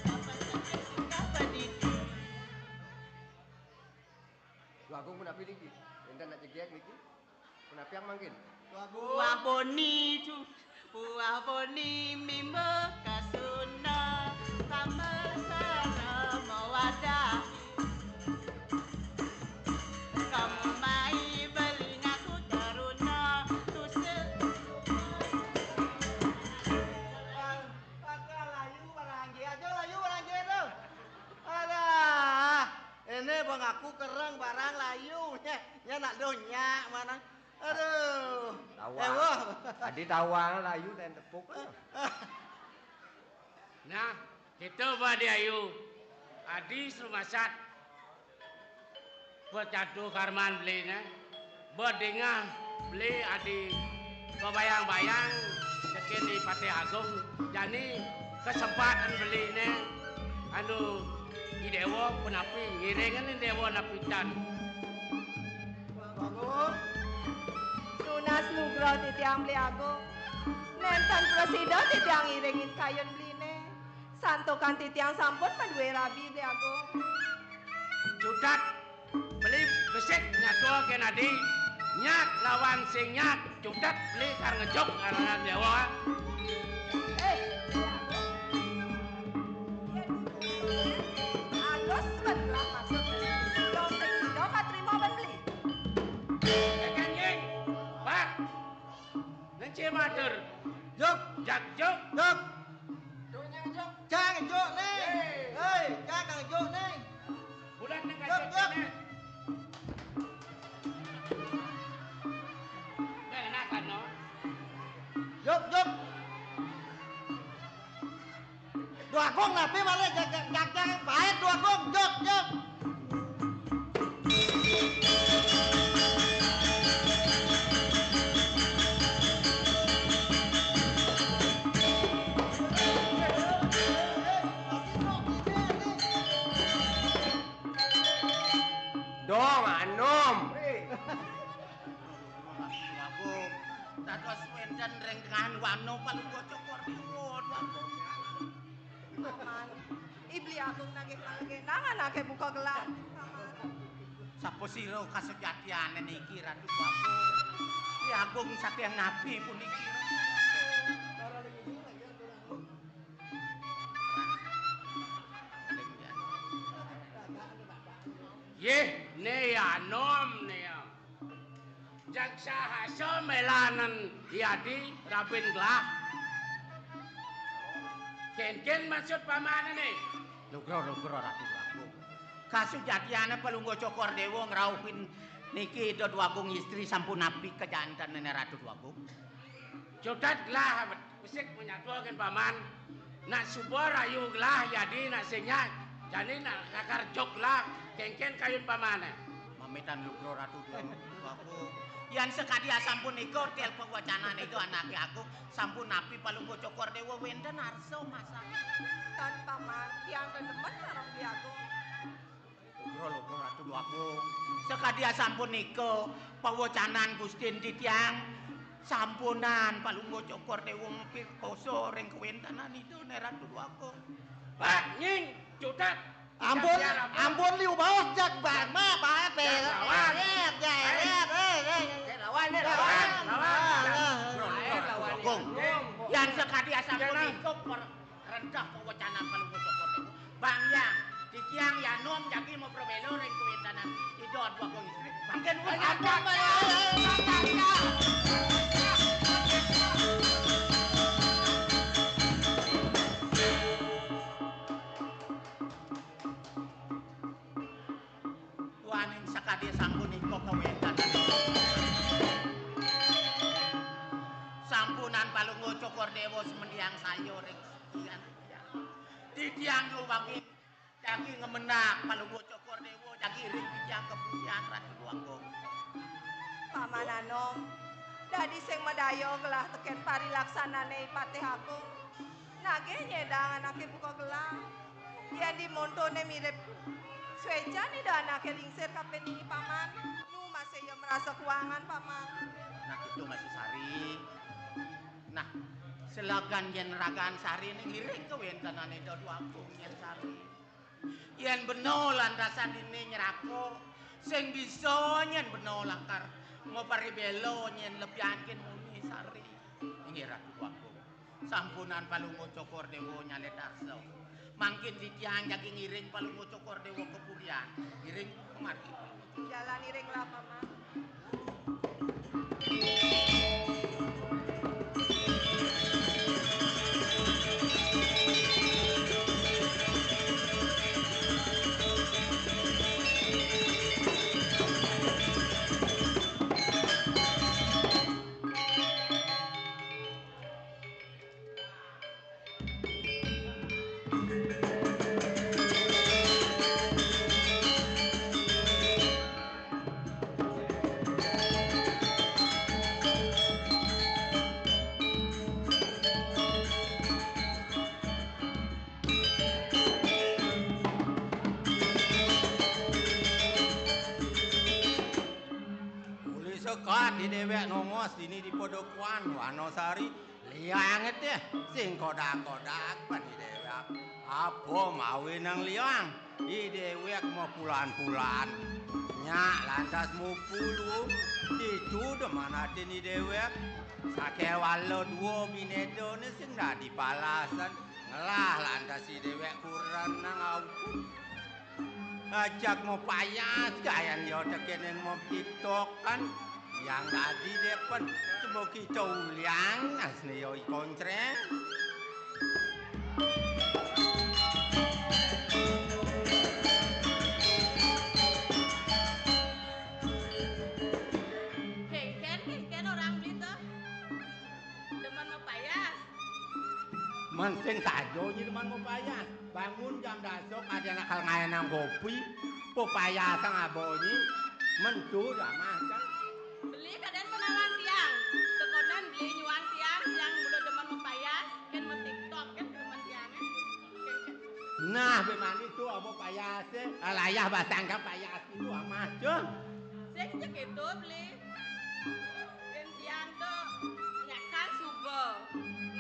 apa saja suka pedidi. Dua Agung pun api niki. Enten nak jegek niki. Penapiak mangkin? Wah boni tu, wah boni mimba kasuna, tambah sana mawadah. Kamu mai beli ngaku teruna, tusuk. Pakai layu barangge aja, layu barangge tu. Alah, ini bang aku kereng barang layu, nya, nya nak donya mana. Aduh. Tawang. Ewo. Adi tawang layu dan tepuk. Nah, kita badi ayu. Adi serumasat. Pecadu karman beli ne. Bedingah beli adi bebayang-bayang sekin di Patih Agung. Jani kesempatan beli ne anu i dewa penapi ngiringan i dewa napitan. Bagus. Nunas nugra titiang Beli Agung. Nenten prasida titiang iringin kayun beline. Santukan titiang sampun madue rabi Beli Agung. Cutet beli besik nyatua kenadi. Nyat lawan sing nyat. Cutet beli kar ngejuk karena dewa. Eh, Beli Agung. Alus belah maksud. Dong sing sida katrima ben beli. Tekan, Ying. Pak. Nang cie matur. Juk. Jak juk. Juk. Juk nyang juk. Cang juk ning. Hei. Hei, cang kang juk ning. Bulan nang juk, kacang juk. Kene. Nah, enakan, no. Juk, juk. Dua Agung napi malih jag-, jag-, jagjag baé Dua Agung, jog, jog. Terus wénten ring tengahing wana Palungguh Cokor Déwa, Déwa Agung. Paman, Beli Agung nagih malegénang anaké buka gelah. Paman. Sapa sira kasujatiané niki, Ratu Déwa Agung? Beli Agung saking napi puniki, Ratu Déwa Agung? Yéh, né anom né. Jag sahasa mélanan yadi rabin gelah. Kénkén maksud pamané né? Lugra, lugra, Ratu Déwa Agung. Kasujatiané Palungguh Cokor Déwa ngrauhin niki Ida Déwa Agung istri sampun napi kajantenané Ratu Déwa Agung? Cutet gelah, besik menyatu kén paman. Nak suba rayu gelah yadi nak sing nyak, jani nak kakar jog gelah, kénkén kayun pamané. Mamitan lugra Ratu Déwa Agung. Yén sakadi asampun nika til pawacanan ida anaké agung, sampun napi Palungguh Cokor Déwa wénten arsa masak. Tan paman, tiang demen marang Beli Agung. Lugra, lugra, Ratu Déwa Agung. Sakadi asampun nika pawacanan Gustin titiang, sampunang Palungguh Cokor Déwa mapikasa ring kawéntenan ida né Ratu Déwa Agung. Pak nying, cutet. Ampun, ampun, liu baos, jak bama, baé, lawan. Lawan, lawan. Lawan. Agung. Yan sakadi asampun nika per- Rendah pawacanan Palungguh Cokor Déwa. Bang Hyang, titiang Yanom jagi maprabéla ring kawéntenan Ida Déwa Agung istri. Mangkin wus. Duaning sakadi sampun ika kawéntenan. Sampunang Palungguh Cokor Déwa semendiang saya ring sikian titiang. Titiang duwaging jagi ngemendak Palungguh Cokor Déwa jagi ring titiang kapujian Ratu Agung. Paman Anom, dadi sing madaya gelah tekén parilaksanané Patih Agung. Nagih nyédang anaké buka gelah. Yén di montoné mirip suécan ida anaké lingsir kapin ini, Paman. Nu masih ya marasa kuangan, Paman. Nah, itu masih sari. Nah, selegan yén ragan sari ning ngiring kawéntenan Ida Déwa Agung yén sari. Yén bena lantasan dini nyeraka, sing bisa nyén bena lakar maprabéla nyén lebihan kin muni sari. Inggih Ratu Déwa Agung. Sampunang Palungguh Cokor Déwa nyalit arsa. Mangkin titiang jagi ngiring Palungguh Cokor Déwa ka purian. Iring pamargi Palungguh Cokor. Jalan iring lah, Paman. Uli sekat di déwék nongos dini di podokuan Wanasari. Liang teh, sing kodak-kodak pan i déwék. Apa mawinan liang? I déwék mapulan-pulan. Nyak lantas mupulu, ditu demen atin i déwék. Sakéwala dua binédané sing dadi palasan. Ngelah lantas i déwék kurenang aukud. Ajak mapayas gayan ya tekéning mapitok kan. Yang dadi depet cuma kita uliang asli ya i koncré. Kénkén, kénkén orang beli tuh. Demen mapayas. Mén sing saja nyi demen mapayas. Bangun jam dasok ada nak kal ngaénang kopi. Pepayasang abonyi. Mentu dah mah kan. Beli kadén penawan tiang. Sekonan beli nyuang tiang yang mula demen mapayas, kén ma TikTok kén demen tiang. Nah, bé mani tu apa payasé? Alayah basangka payas itu amah, Cung. Sing cek itu beli. Kén tiang tuh.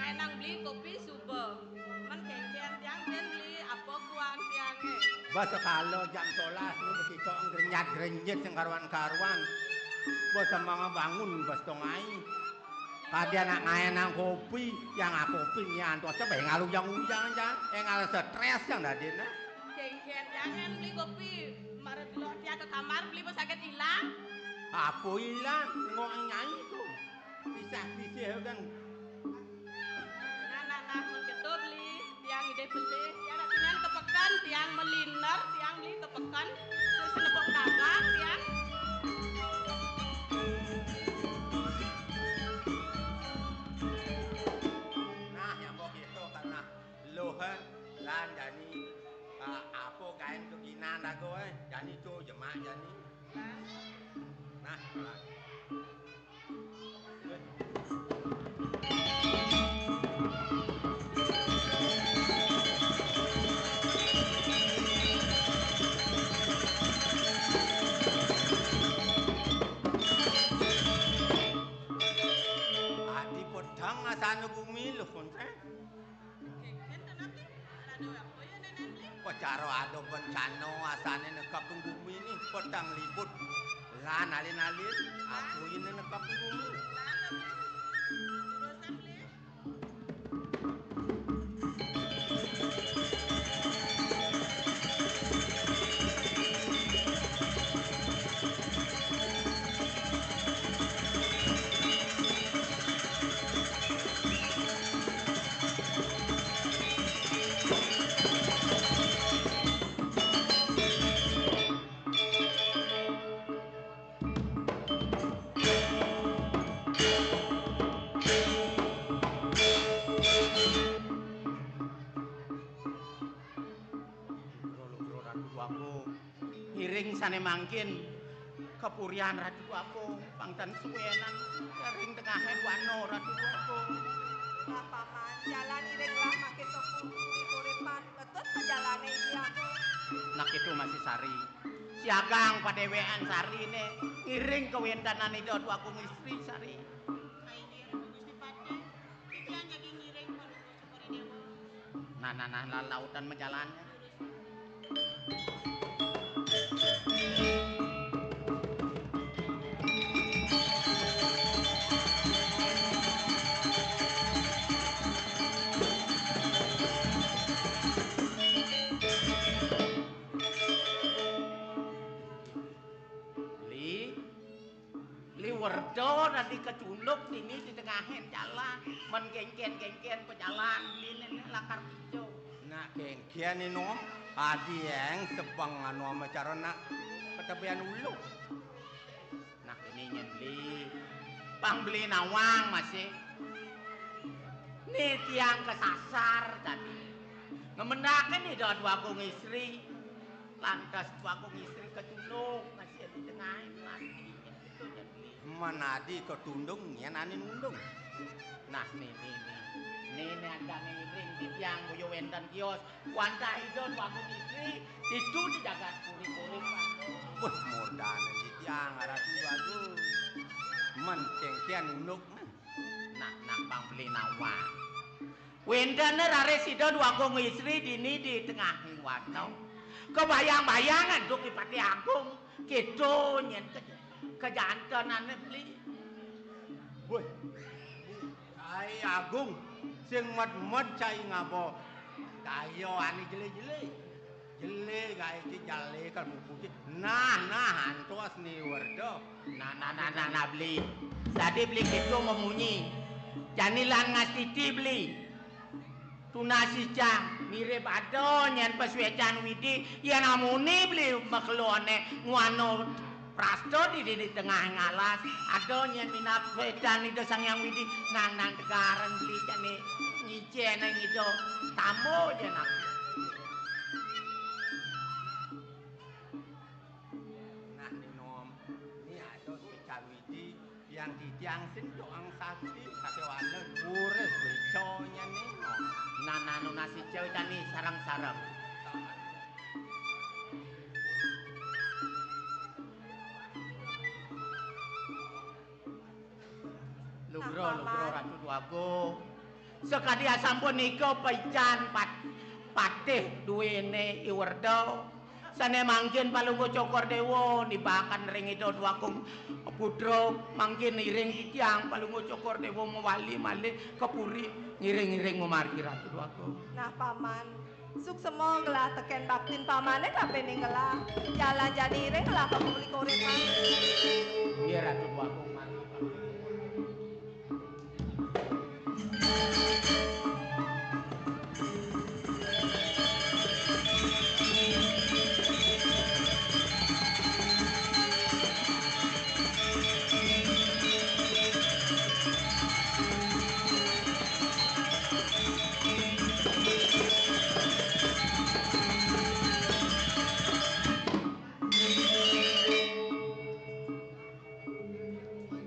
Enang beli kopi suba. Men kéngkén tiang bén beli apa kuan tiangé. Bas sekala jam solas nu bekicok ngrenyat-grenyit sing karuan-karuan. Bas semanga bangun bas tongai. Kadén nak ngaénang kopi, yang kopi nyantos coba ngalujang-ujang, jang. Énggal stres, jang, dadine. Kéngkén tiang beli kopi. Mara delok tiang ke kamar beli bas saged ilang. Apa ilang? Ngok nyai tu. Pisah-pisih kan. Nah, nah, nah, mun kéto beli, tiang idih beli, tiang nak tunan ke peken, tiang meliner, tiang beli ke peken, terus nepuk dagang, tiang. Nah, nyambung gitu karena luh, eh, lan jani, eh, apa gaén keginan dago, eh, jani tu jemak jani. Nah, lan. Adi pedang asana gumi lho, Konsen. Kéngkén to napi? Rada apa ya, Nenen, Bli? Kok cara ada bencana asane nekap gumi ni, petang libut. Lan alin-alin, aku ini nekap gumi. Lan, Bli. Terusan, Bli. Lugra, lugra, Ratu Agung. Ngiring sané mangkin kapurian Ratu Agung, pang tan suwenan ring tengahé wana Ratu Agung. Lah, Paman, jalan iring lah makin tepung urip-uripan, letut pajalané iki aku. Nak itu masih sari. Siagang padéwékan sariné, ngiring kawéntenan Ida Dwagung Istri sari. Ai, Gusti Patih, titiang jagi ngiring Palungguh Cokor I Déwa. Nah, nah, nah, la-, lautan majalannya. Beli, Beli Werda tadi kecunduk dini di tengahing jalan. Men kéngkén-kéngkén pejalan beli nené lakar kijo. Nak kéngkén ni nom, adi eng sebeng anu ama cara nak ketebian ulu. Nak ini nyén beli. Pang beli nawang masih. Ni tiang kesasar tadi. Ngemendakin Ida Dwagung Istri. Lantas Dwagung Istri kecunduk masih di tengahing mati. Menadi ketundung nyén ané nundung. Nah, ni, ni, ni. Ni, ni ada ngiring titiang boya wénten kios. Wantah Ida Dwagung Istri, ditu di jagat puri-puri. Wah, murdané titiang Ratu Dwagung. Men kéngkén nunduk, nah. Nah, nah, pang beli nawang. Wénten raris Ida Dwagung Istri dini di tengahing wana. Kebayang-bayang antuk I Patih Agung. Kéto nyén ke-, kejantenané beli. Woi. Ai Agung, sing med-med cai ngaba. Kaya ané jelé-jelé. Jelé gaé ci jalé kal pupuci. Nah, nah, antos ni Werda. Nah, nah, nah, nah, nah, beli. Tadi beli kéto memunyi. Jani lan ngastiti beli. Tunas icang, mirib ada nyén pasuécan Widi, yén amuni beli makeloné ngwana prasta di, di, di tengah ngalas, ada nyén minab wédan Ida Sang Hyang Widi, nang, nang tegareng beli jani ngicén Ida tambo jén aku. Nah, ni nom, ni ada wédan Widi, yang titiang sentuk ang sakti, kaséwana urus wécanya ni nom. Nah, nah, nunas icang jani sareng-sareng. Lugra, nah, lugra, Paman. Ratu Dwagung. Sakadi asampun nika paican pat-, patih duwene I Werda. Sane mangkin Palungguh Cokor Dewa nibakan ring Ida Dwagung Putra, mangkin iring titiang Palungguh Cokor Dewa mawali malih ka puri ngiring-iring mamargi Ratu Dwagung. Nah, Paman, suksema gelah teken baktin Pamane, tapi ning gelah jalan jani iring gelah ka puri korepan. Iya, Ratu Dwagung, mangkin.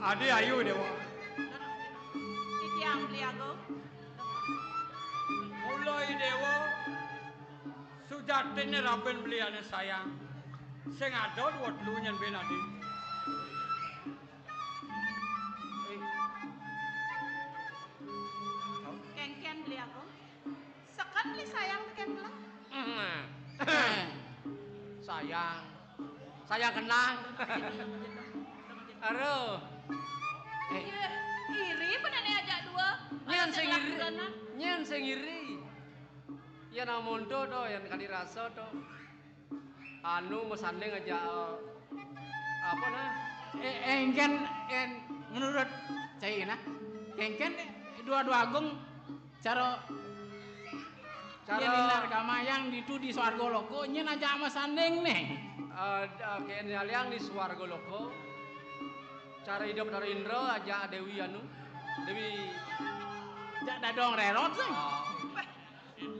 Adi ayu, Dewa. Titiang Beli Agung. Mula I Dewa, sujatine raban beliane sayang. Sing ada dua telu nyen ben adi. Kengken Beli Agung. Seken Beli sayang teken gelah. Sayang. Sayang kenang. Aduh. Eh. Iri, iri benane ajak dua. Nyen sing iri. Nyen sing iri. Yen amonto to, yen kadi rasa to. Anu masanding ajak, eh, apa nah? Eh, engken, en, menurut saya nah, engken dua-dua agung cara, cara yen Ninar Gamayang ditu di swarga loka, nyen ajak masanding nih. Eh, eh, ken aliang di swarga loka. Cara hidup dari Indra ajak Dewi anu, Dewi jak dadong rerot sih. Oh.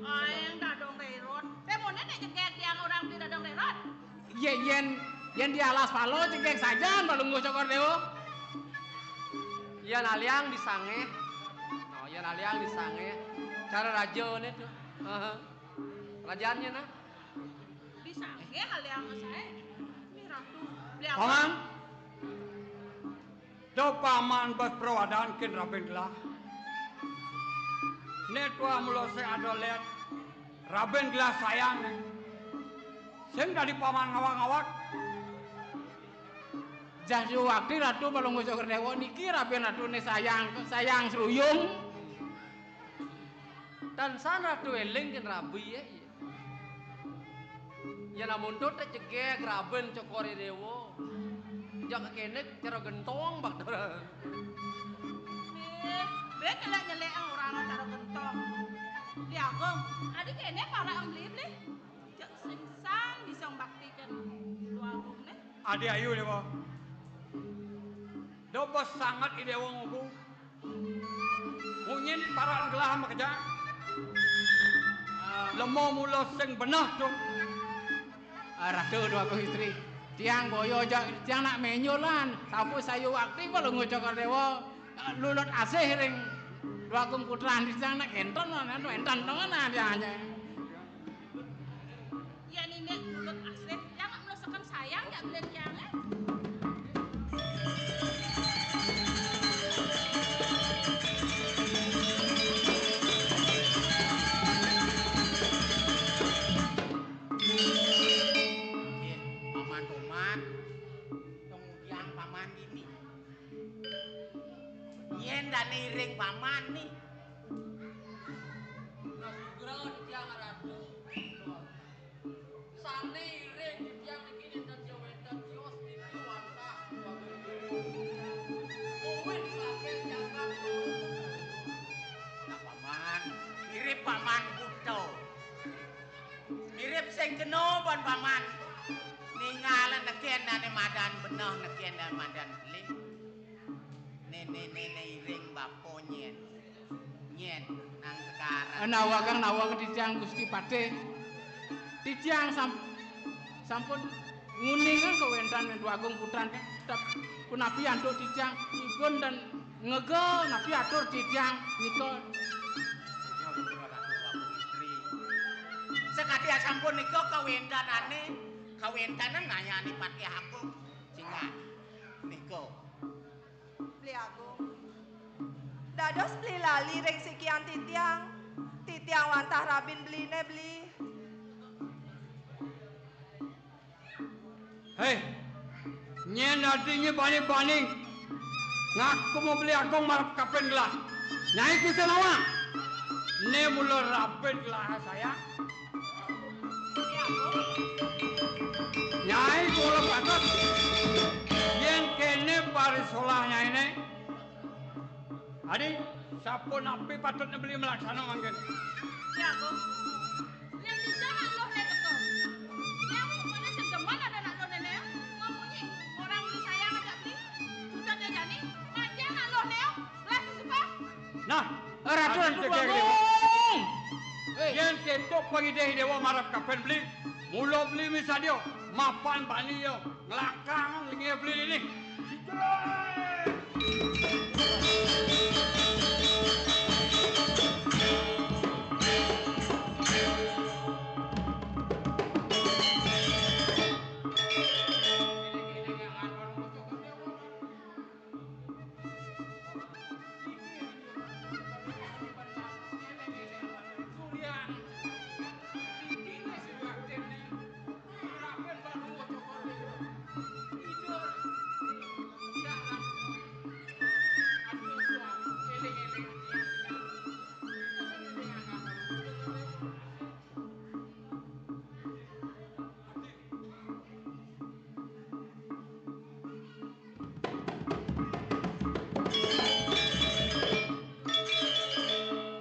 Aing dadong rerot. Temune nek jegeg tiang orang beli dadong rerot. Yen, yen, yen di alas palo jegeg sajan Palungguh Cokor Dewa. Yen aliang di sangeh. Oh, yen aliang di sangeh. Cara raja ne to. Heeh. Rajannya nah. Di sangeh aliang sae. Ni ratu. Beli apa? Paman. Da paman bes prawadan ken raben gelah. Ne tuah mula sing ada let raben gelah sayang ne. Sing dadi paman ngawak-ngawak. Jah suwakti Ratu Palungguh Cokor Dewa niki raben Ratu ne sayang, sayang sruyung. Tan san Ratu eling ken rabi ya. Ya namun to te jegeg raben Cokor Dewa. Jak kene cara gentong bak dora. Eh, ben nyelek-nyelek orang cara gentong. Di Agung, adi kene para beli-beli. Jak sing san bisa baktikan Dwagung ne. Adi ayu Dewa. Dobos sanget I Dewa ngugu. Munyin parak gelah makejang. Lemo mula sing beneh to. Ah, Ratu Dwagung Istri. Tiang boyo ja, tiang nak menyulan. Sapu sayu wakti Palungguh Cokor Dewa. Lulut asih ring Dwagung Putra, tiang nak enten, enten temenan tiang aja. Yen indik lulut asih, tiang nak merasakan sayang jak beli tiang, eh. Nggih, Paman Tomat, kemudian Paman ini. Yen dane iring Paman ni. Nah, sugra tiang Ratu. Sane iring titiang niki nenten wenten tios niki wantah. Uwit saking jagat. Nah, Paman, mirip Paman Buto. Mirip sing kena ban Paman. Ningal neken dane madan beneh, neken dane madan beli. Nene-nene iring bapa nyen. Nyen nang sekarang. Nawagang, nawagang titiang Gusti Patih. Titiang sam-, sampun nguningang kawentan Dwagung Putran. Tep-, punapi antuk titiang ipun dan ngega napi atur titiang nika. Sakadi asampun nika kawentanane, kawentanan ngayani Patih Agung. Singgah. Nika. Beli Agung. Dados beli lali ring sikian titiang. Titiang wantah rabin beline beli. Hei, nyén dadi nyén bani-bani ngaku mau beli agung marep kapin gelah. Nyai kusen awak. Né mula rabin gelah saya. Nyai kula patut. Yén kéné parisolah nyainé. Adi, sapunapi patutné beli malaksana mangkin? Ya, Agung. Yang bisa nak luh né teka. Yang rupanya sing demen ada nak luh néné, ya. Ngamunyi, orang beli sayang ajak beli. Sudah dia jani, aja nak luh né, ya. Belah sesepah. Nah, Ratu, Ratu Agung. Déwa. Yén kéto pangidih Déwa marep kapin beli, mula beli misadia, mapan bani ya, nglakang linggih beli ini.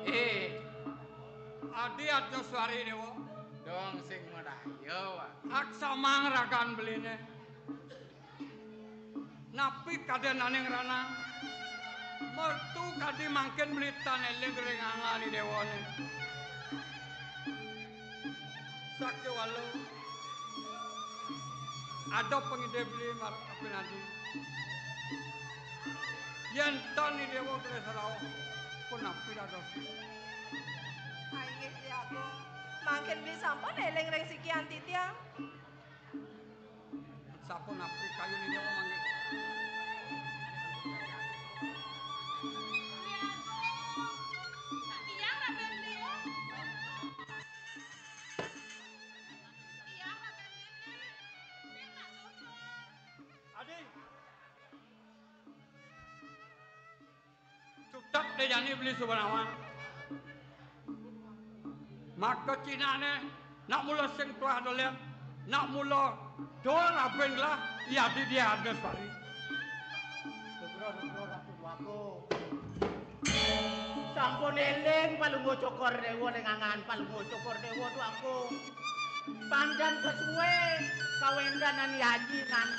Eh, Adi Atmaswari Déwa. Dong sing madaya, Wak. Aksamang ragan beliné. Napi kadénaning ranang? Mertu kadi mangkin beli tan éling ring angan Déwané. Sakéwala ada pangidih beli marep kapin adi. Yén tan Déwa gelis rauh, punapi dados? Inggih, Beli Agung. Mangkin beli sampun éling ring sikian titiang. Sapunapi kayun Déwa mangkin? Beli Agung. Nak tiang raban beli, oh. Tiang raban beli. Sing nak tutur. Adi. Cutet dé jani beli Subanawan. Maka cinané nak mula sing tuah dolen, nak mula dol abin lah, iya di dia ada sari. Sugra, sugra, Ratu Déwagung. Sampun éling Palungguh Cokor Déwa ning angan Palungguh Cokor Déwa Déwagung. Pandan kesuwe kawendanan yaji ngan-,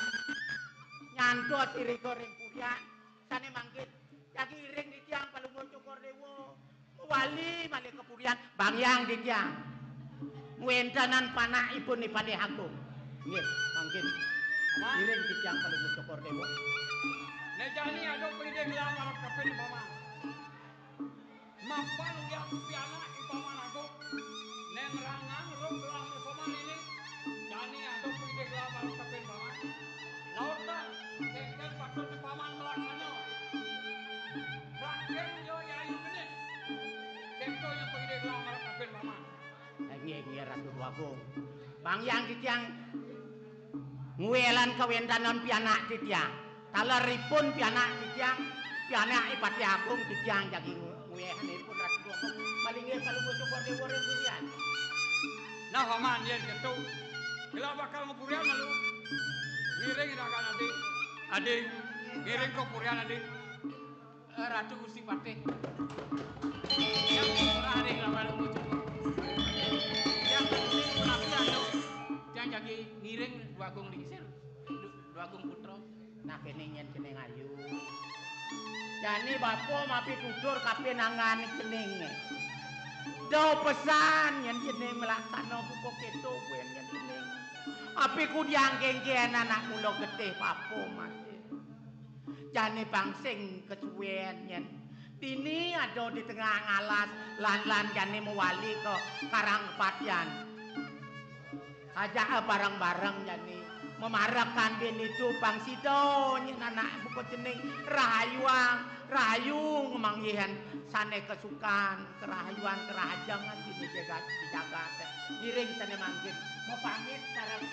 nyantos irika ring purian. Sané mangkin jagi iring titiang Palungguh Cokor Déwa. Mawali malih ka purian, bangyang titiang. Ngwéntenan panakipun Ipatih Agung. Nggih, mangkin. Paman. Iring titiang Palungguh Cokor Déwa. Né jani ada pangidih gelah marep kapin Paman. Mapan ulian pianak I Paman Agung. Neng rangang rum gelah masoman ini. Jani ada pangidih gelah marep kapin Paman. Lautan, kéngkén patut di Paman malaksana. Rakyat yo yayu genit. Kéto yang pangidih gelah marep kapin Paman. Inggih, inggih, Ratu Déwagung. Bangyang titiang ngwelan kawéntenan pianak titiang. Taleripun pianak titiang, pianak Ipatih Agung titiang jagi ngwehanipun Ratu Déwagung. Malinggih Palungguh Cokor Déwa ring purian. Nah, Paman, yén kéto, gelah bakal ngapurian malu. Ngiring rakan Adi. Adi, ngiring ka purian Adi. Eh, Ratu Gusti Patih. Yang serah deh, lawan Palungguh Cokor. Yang penting punapi anu, yang jagi ngiring Déwagung Lingsir, Du-, Déwagung Putra. Nah, kéné nyén cening ayu. Jani bapa mapi tutur kapin angan cening. Da pesan nyén cening malaksana buka kéto kuwi nyén cening. Api kudiang kéngkén anak mula getih bapa masih. Jani pang sing kesuwen nyén. Dini ada di tengah alas, lan-lan jani mawali ka Karang Kepatihan. Ajak bareng-bareng jani. Memarekan bini tu pang sida nyen anak buka jeneng rahayuang, rahayu ngemanggihan sane kesukan, kerahayuan, kerahajengan bini jagat di jagat. Ngiring sane mangkin. Mapamit sareng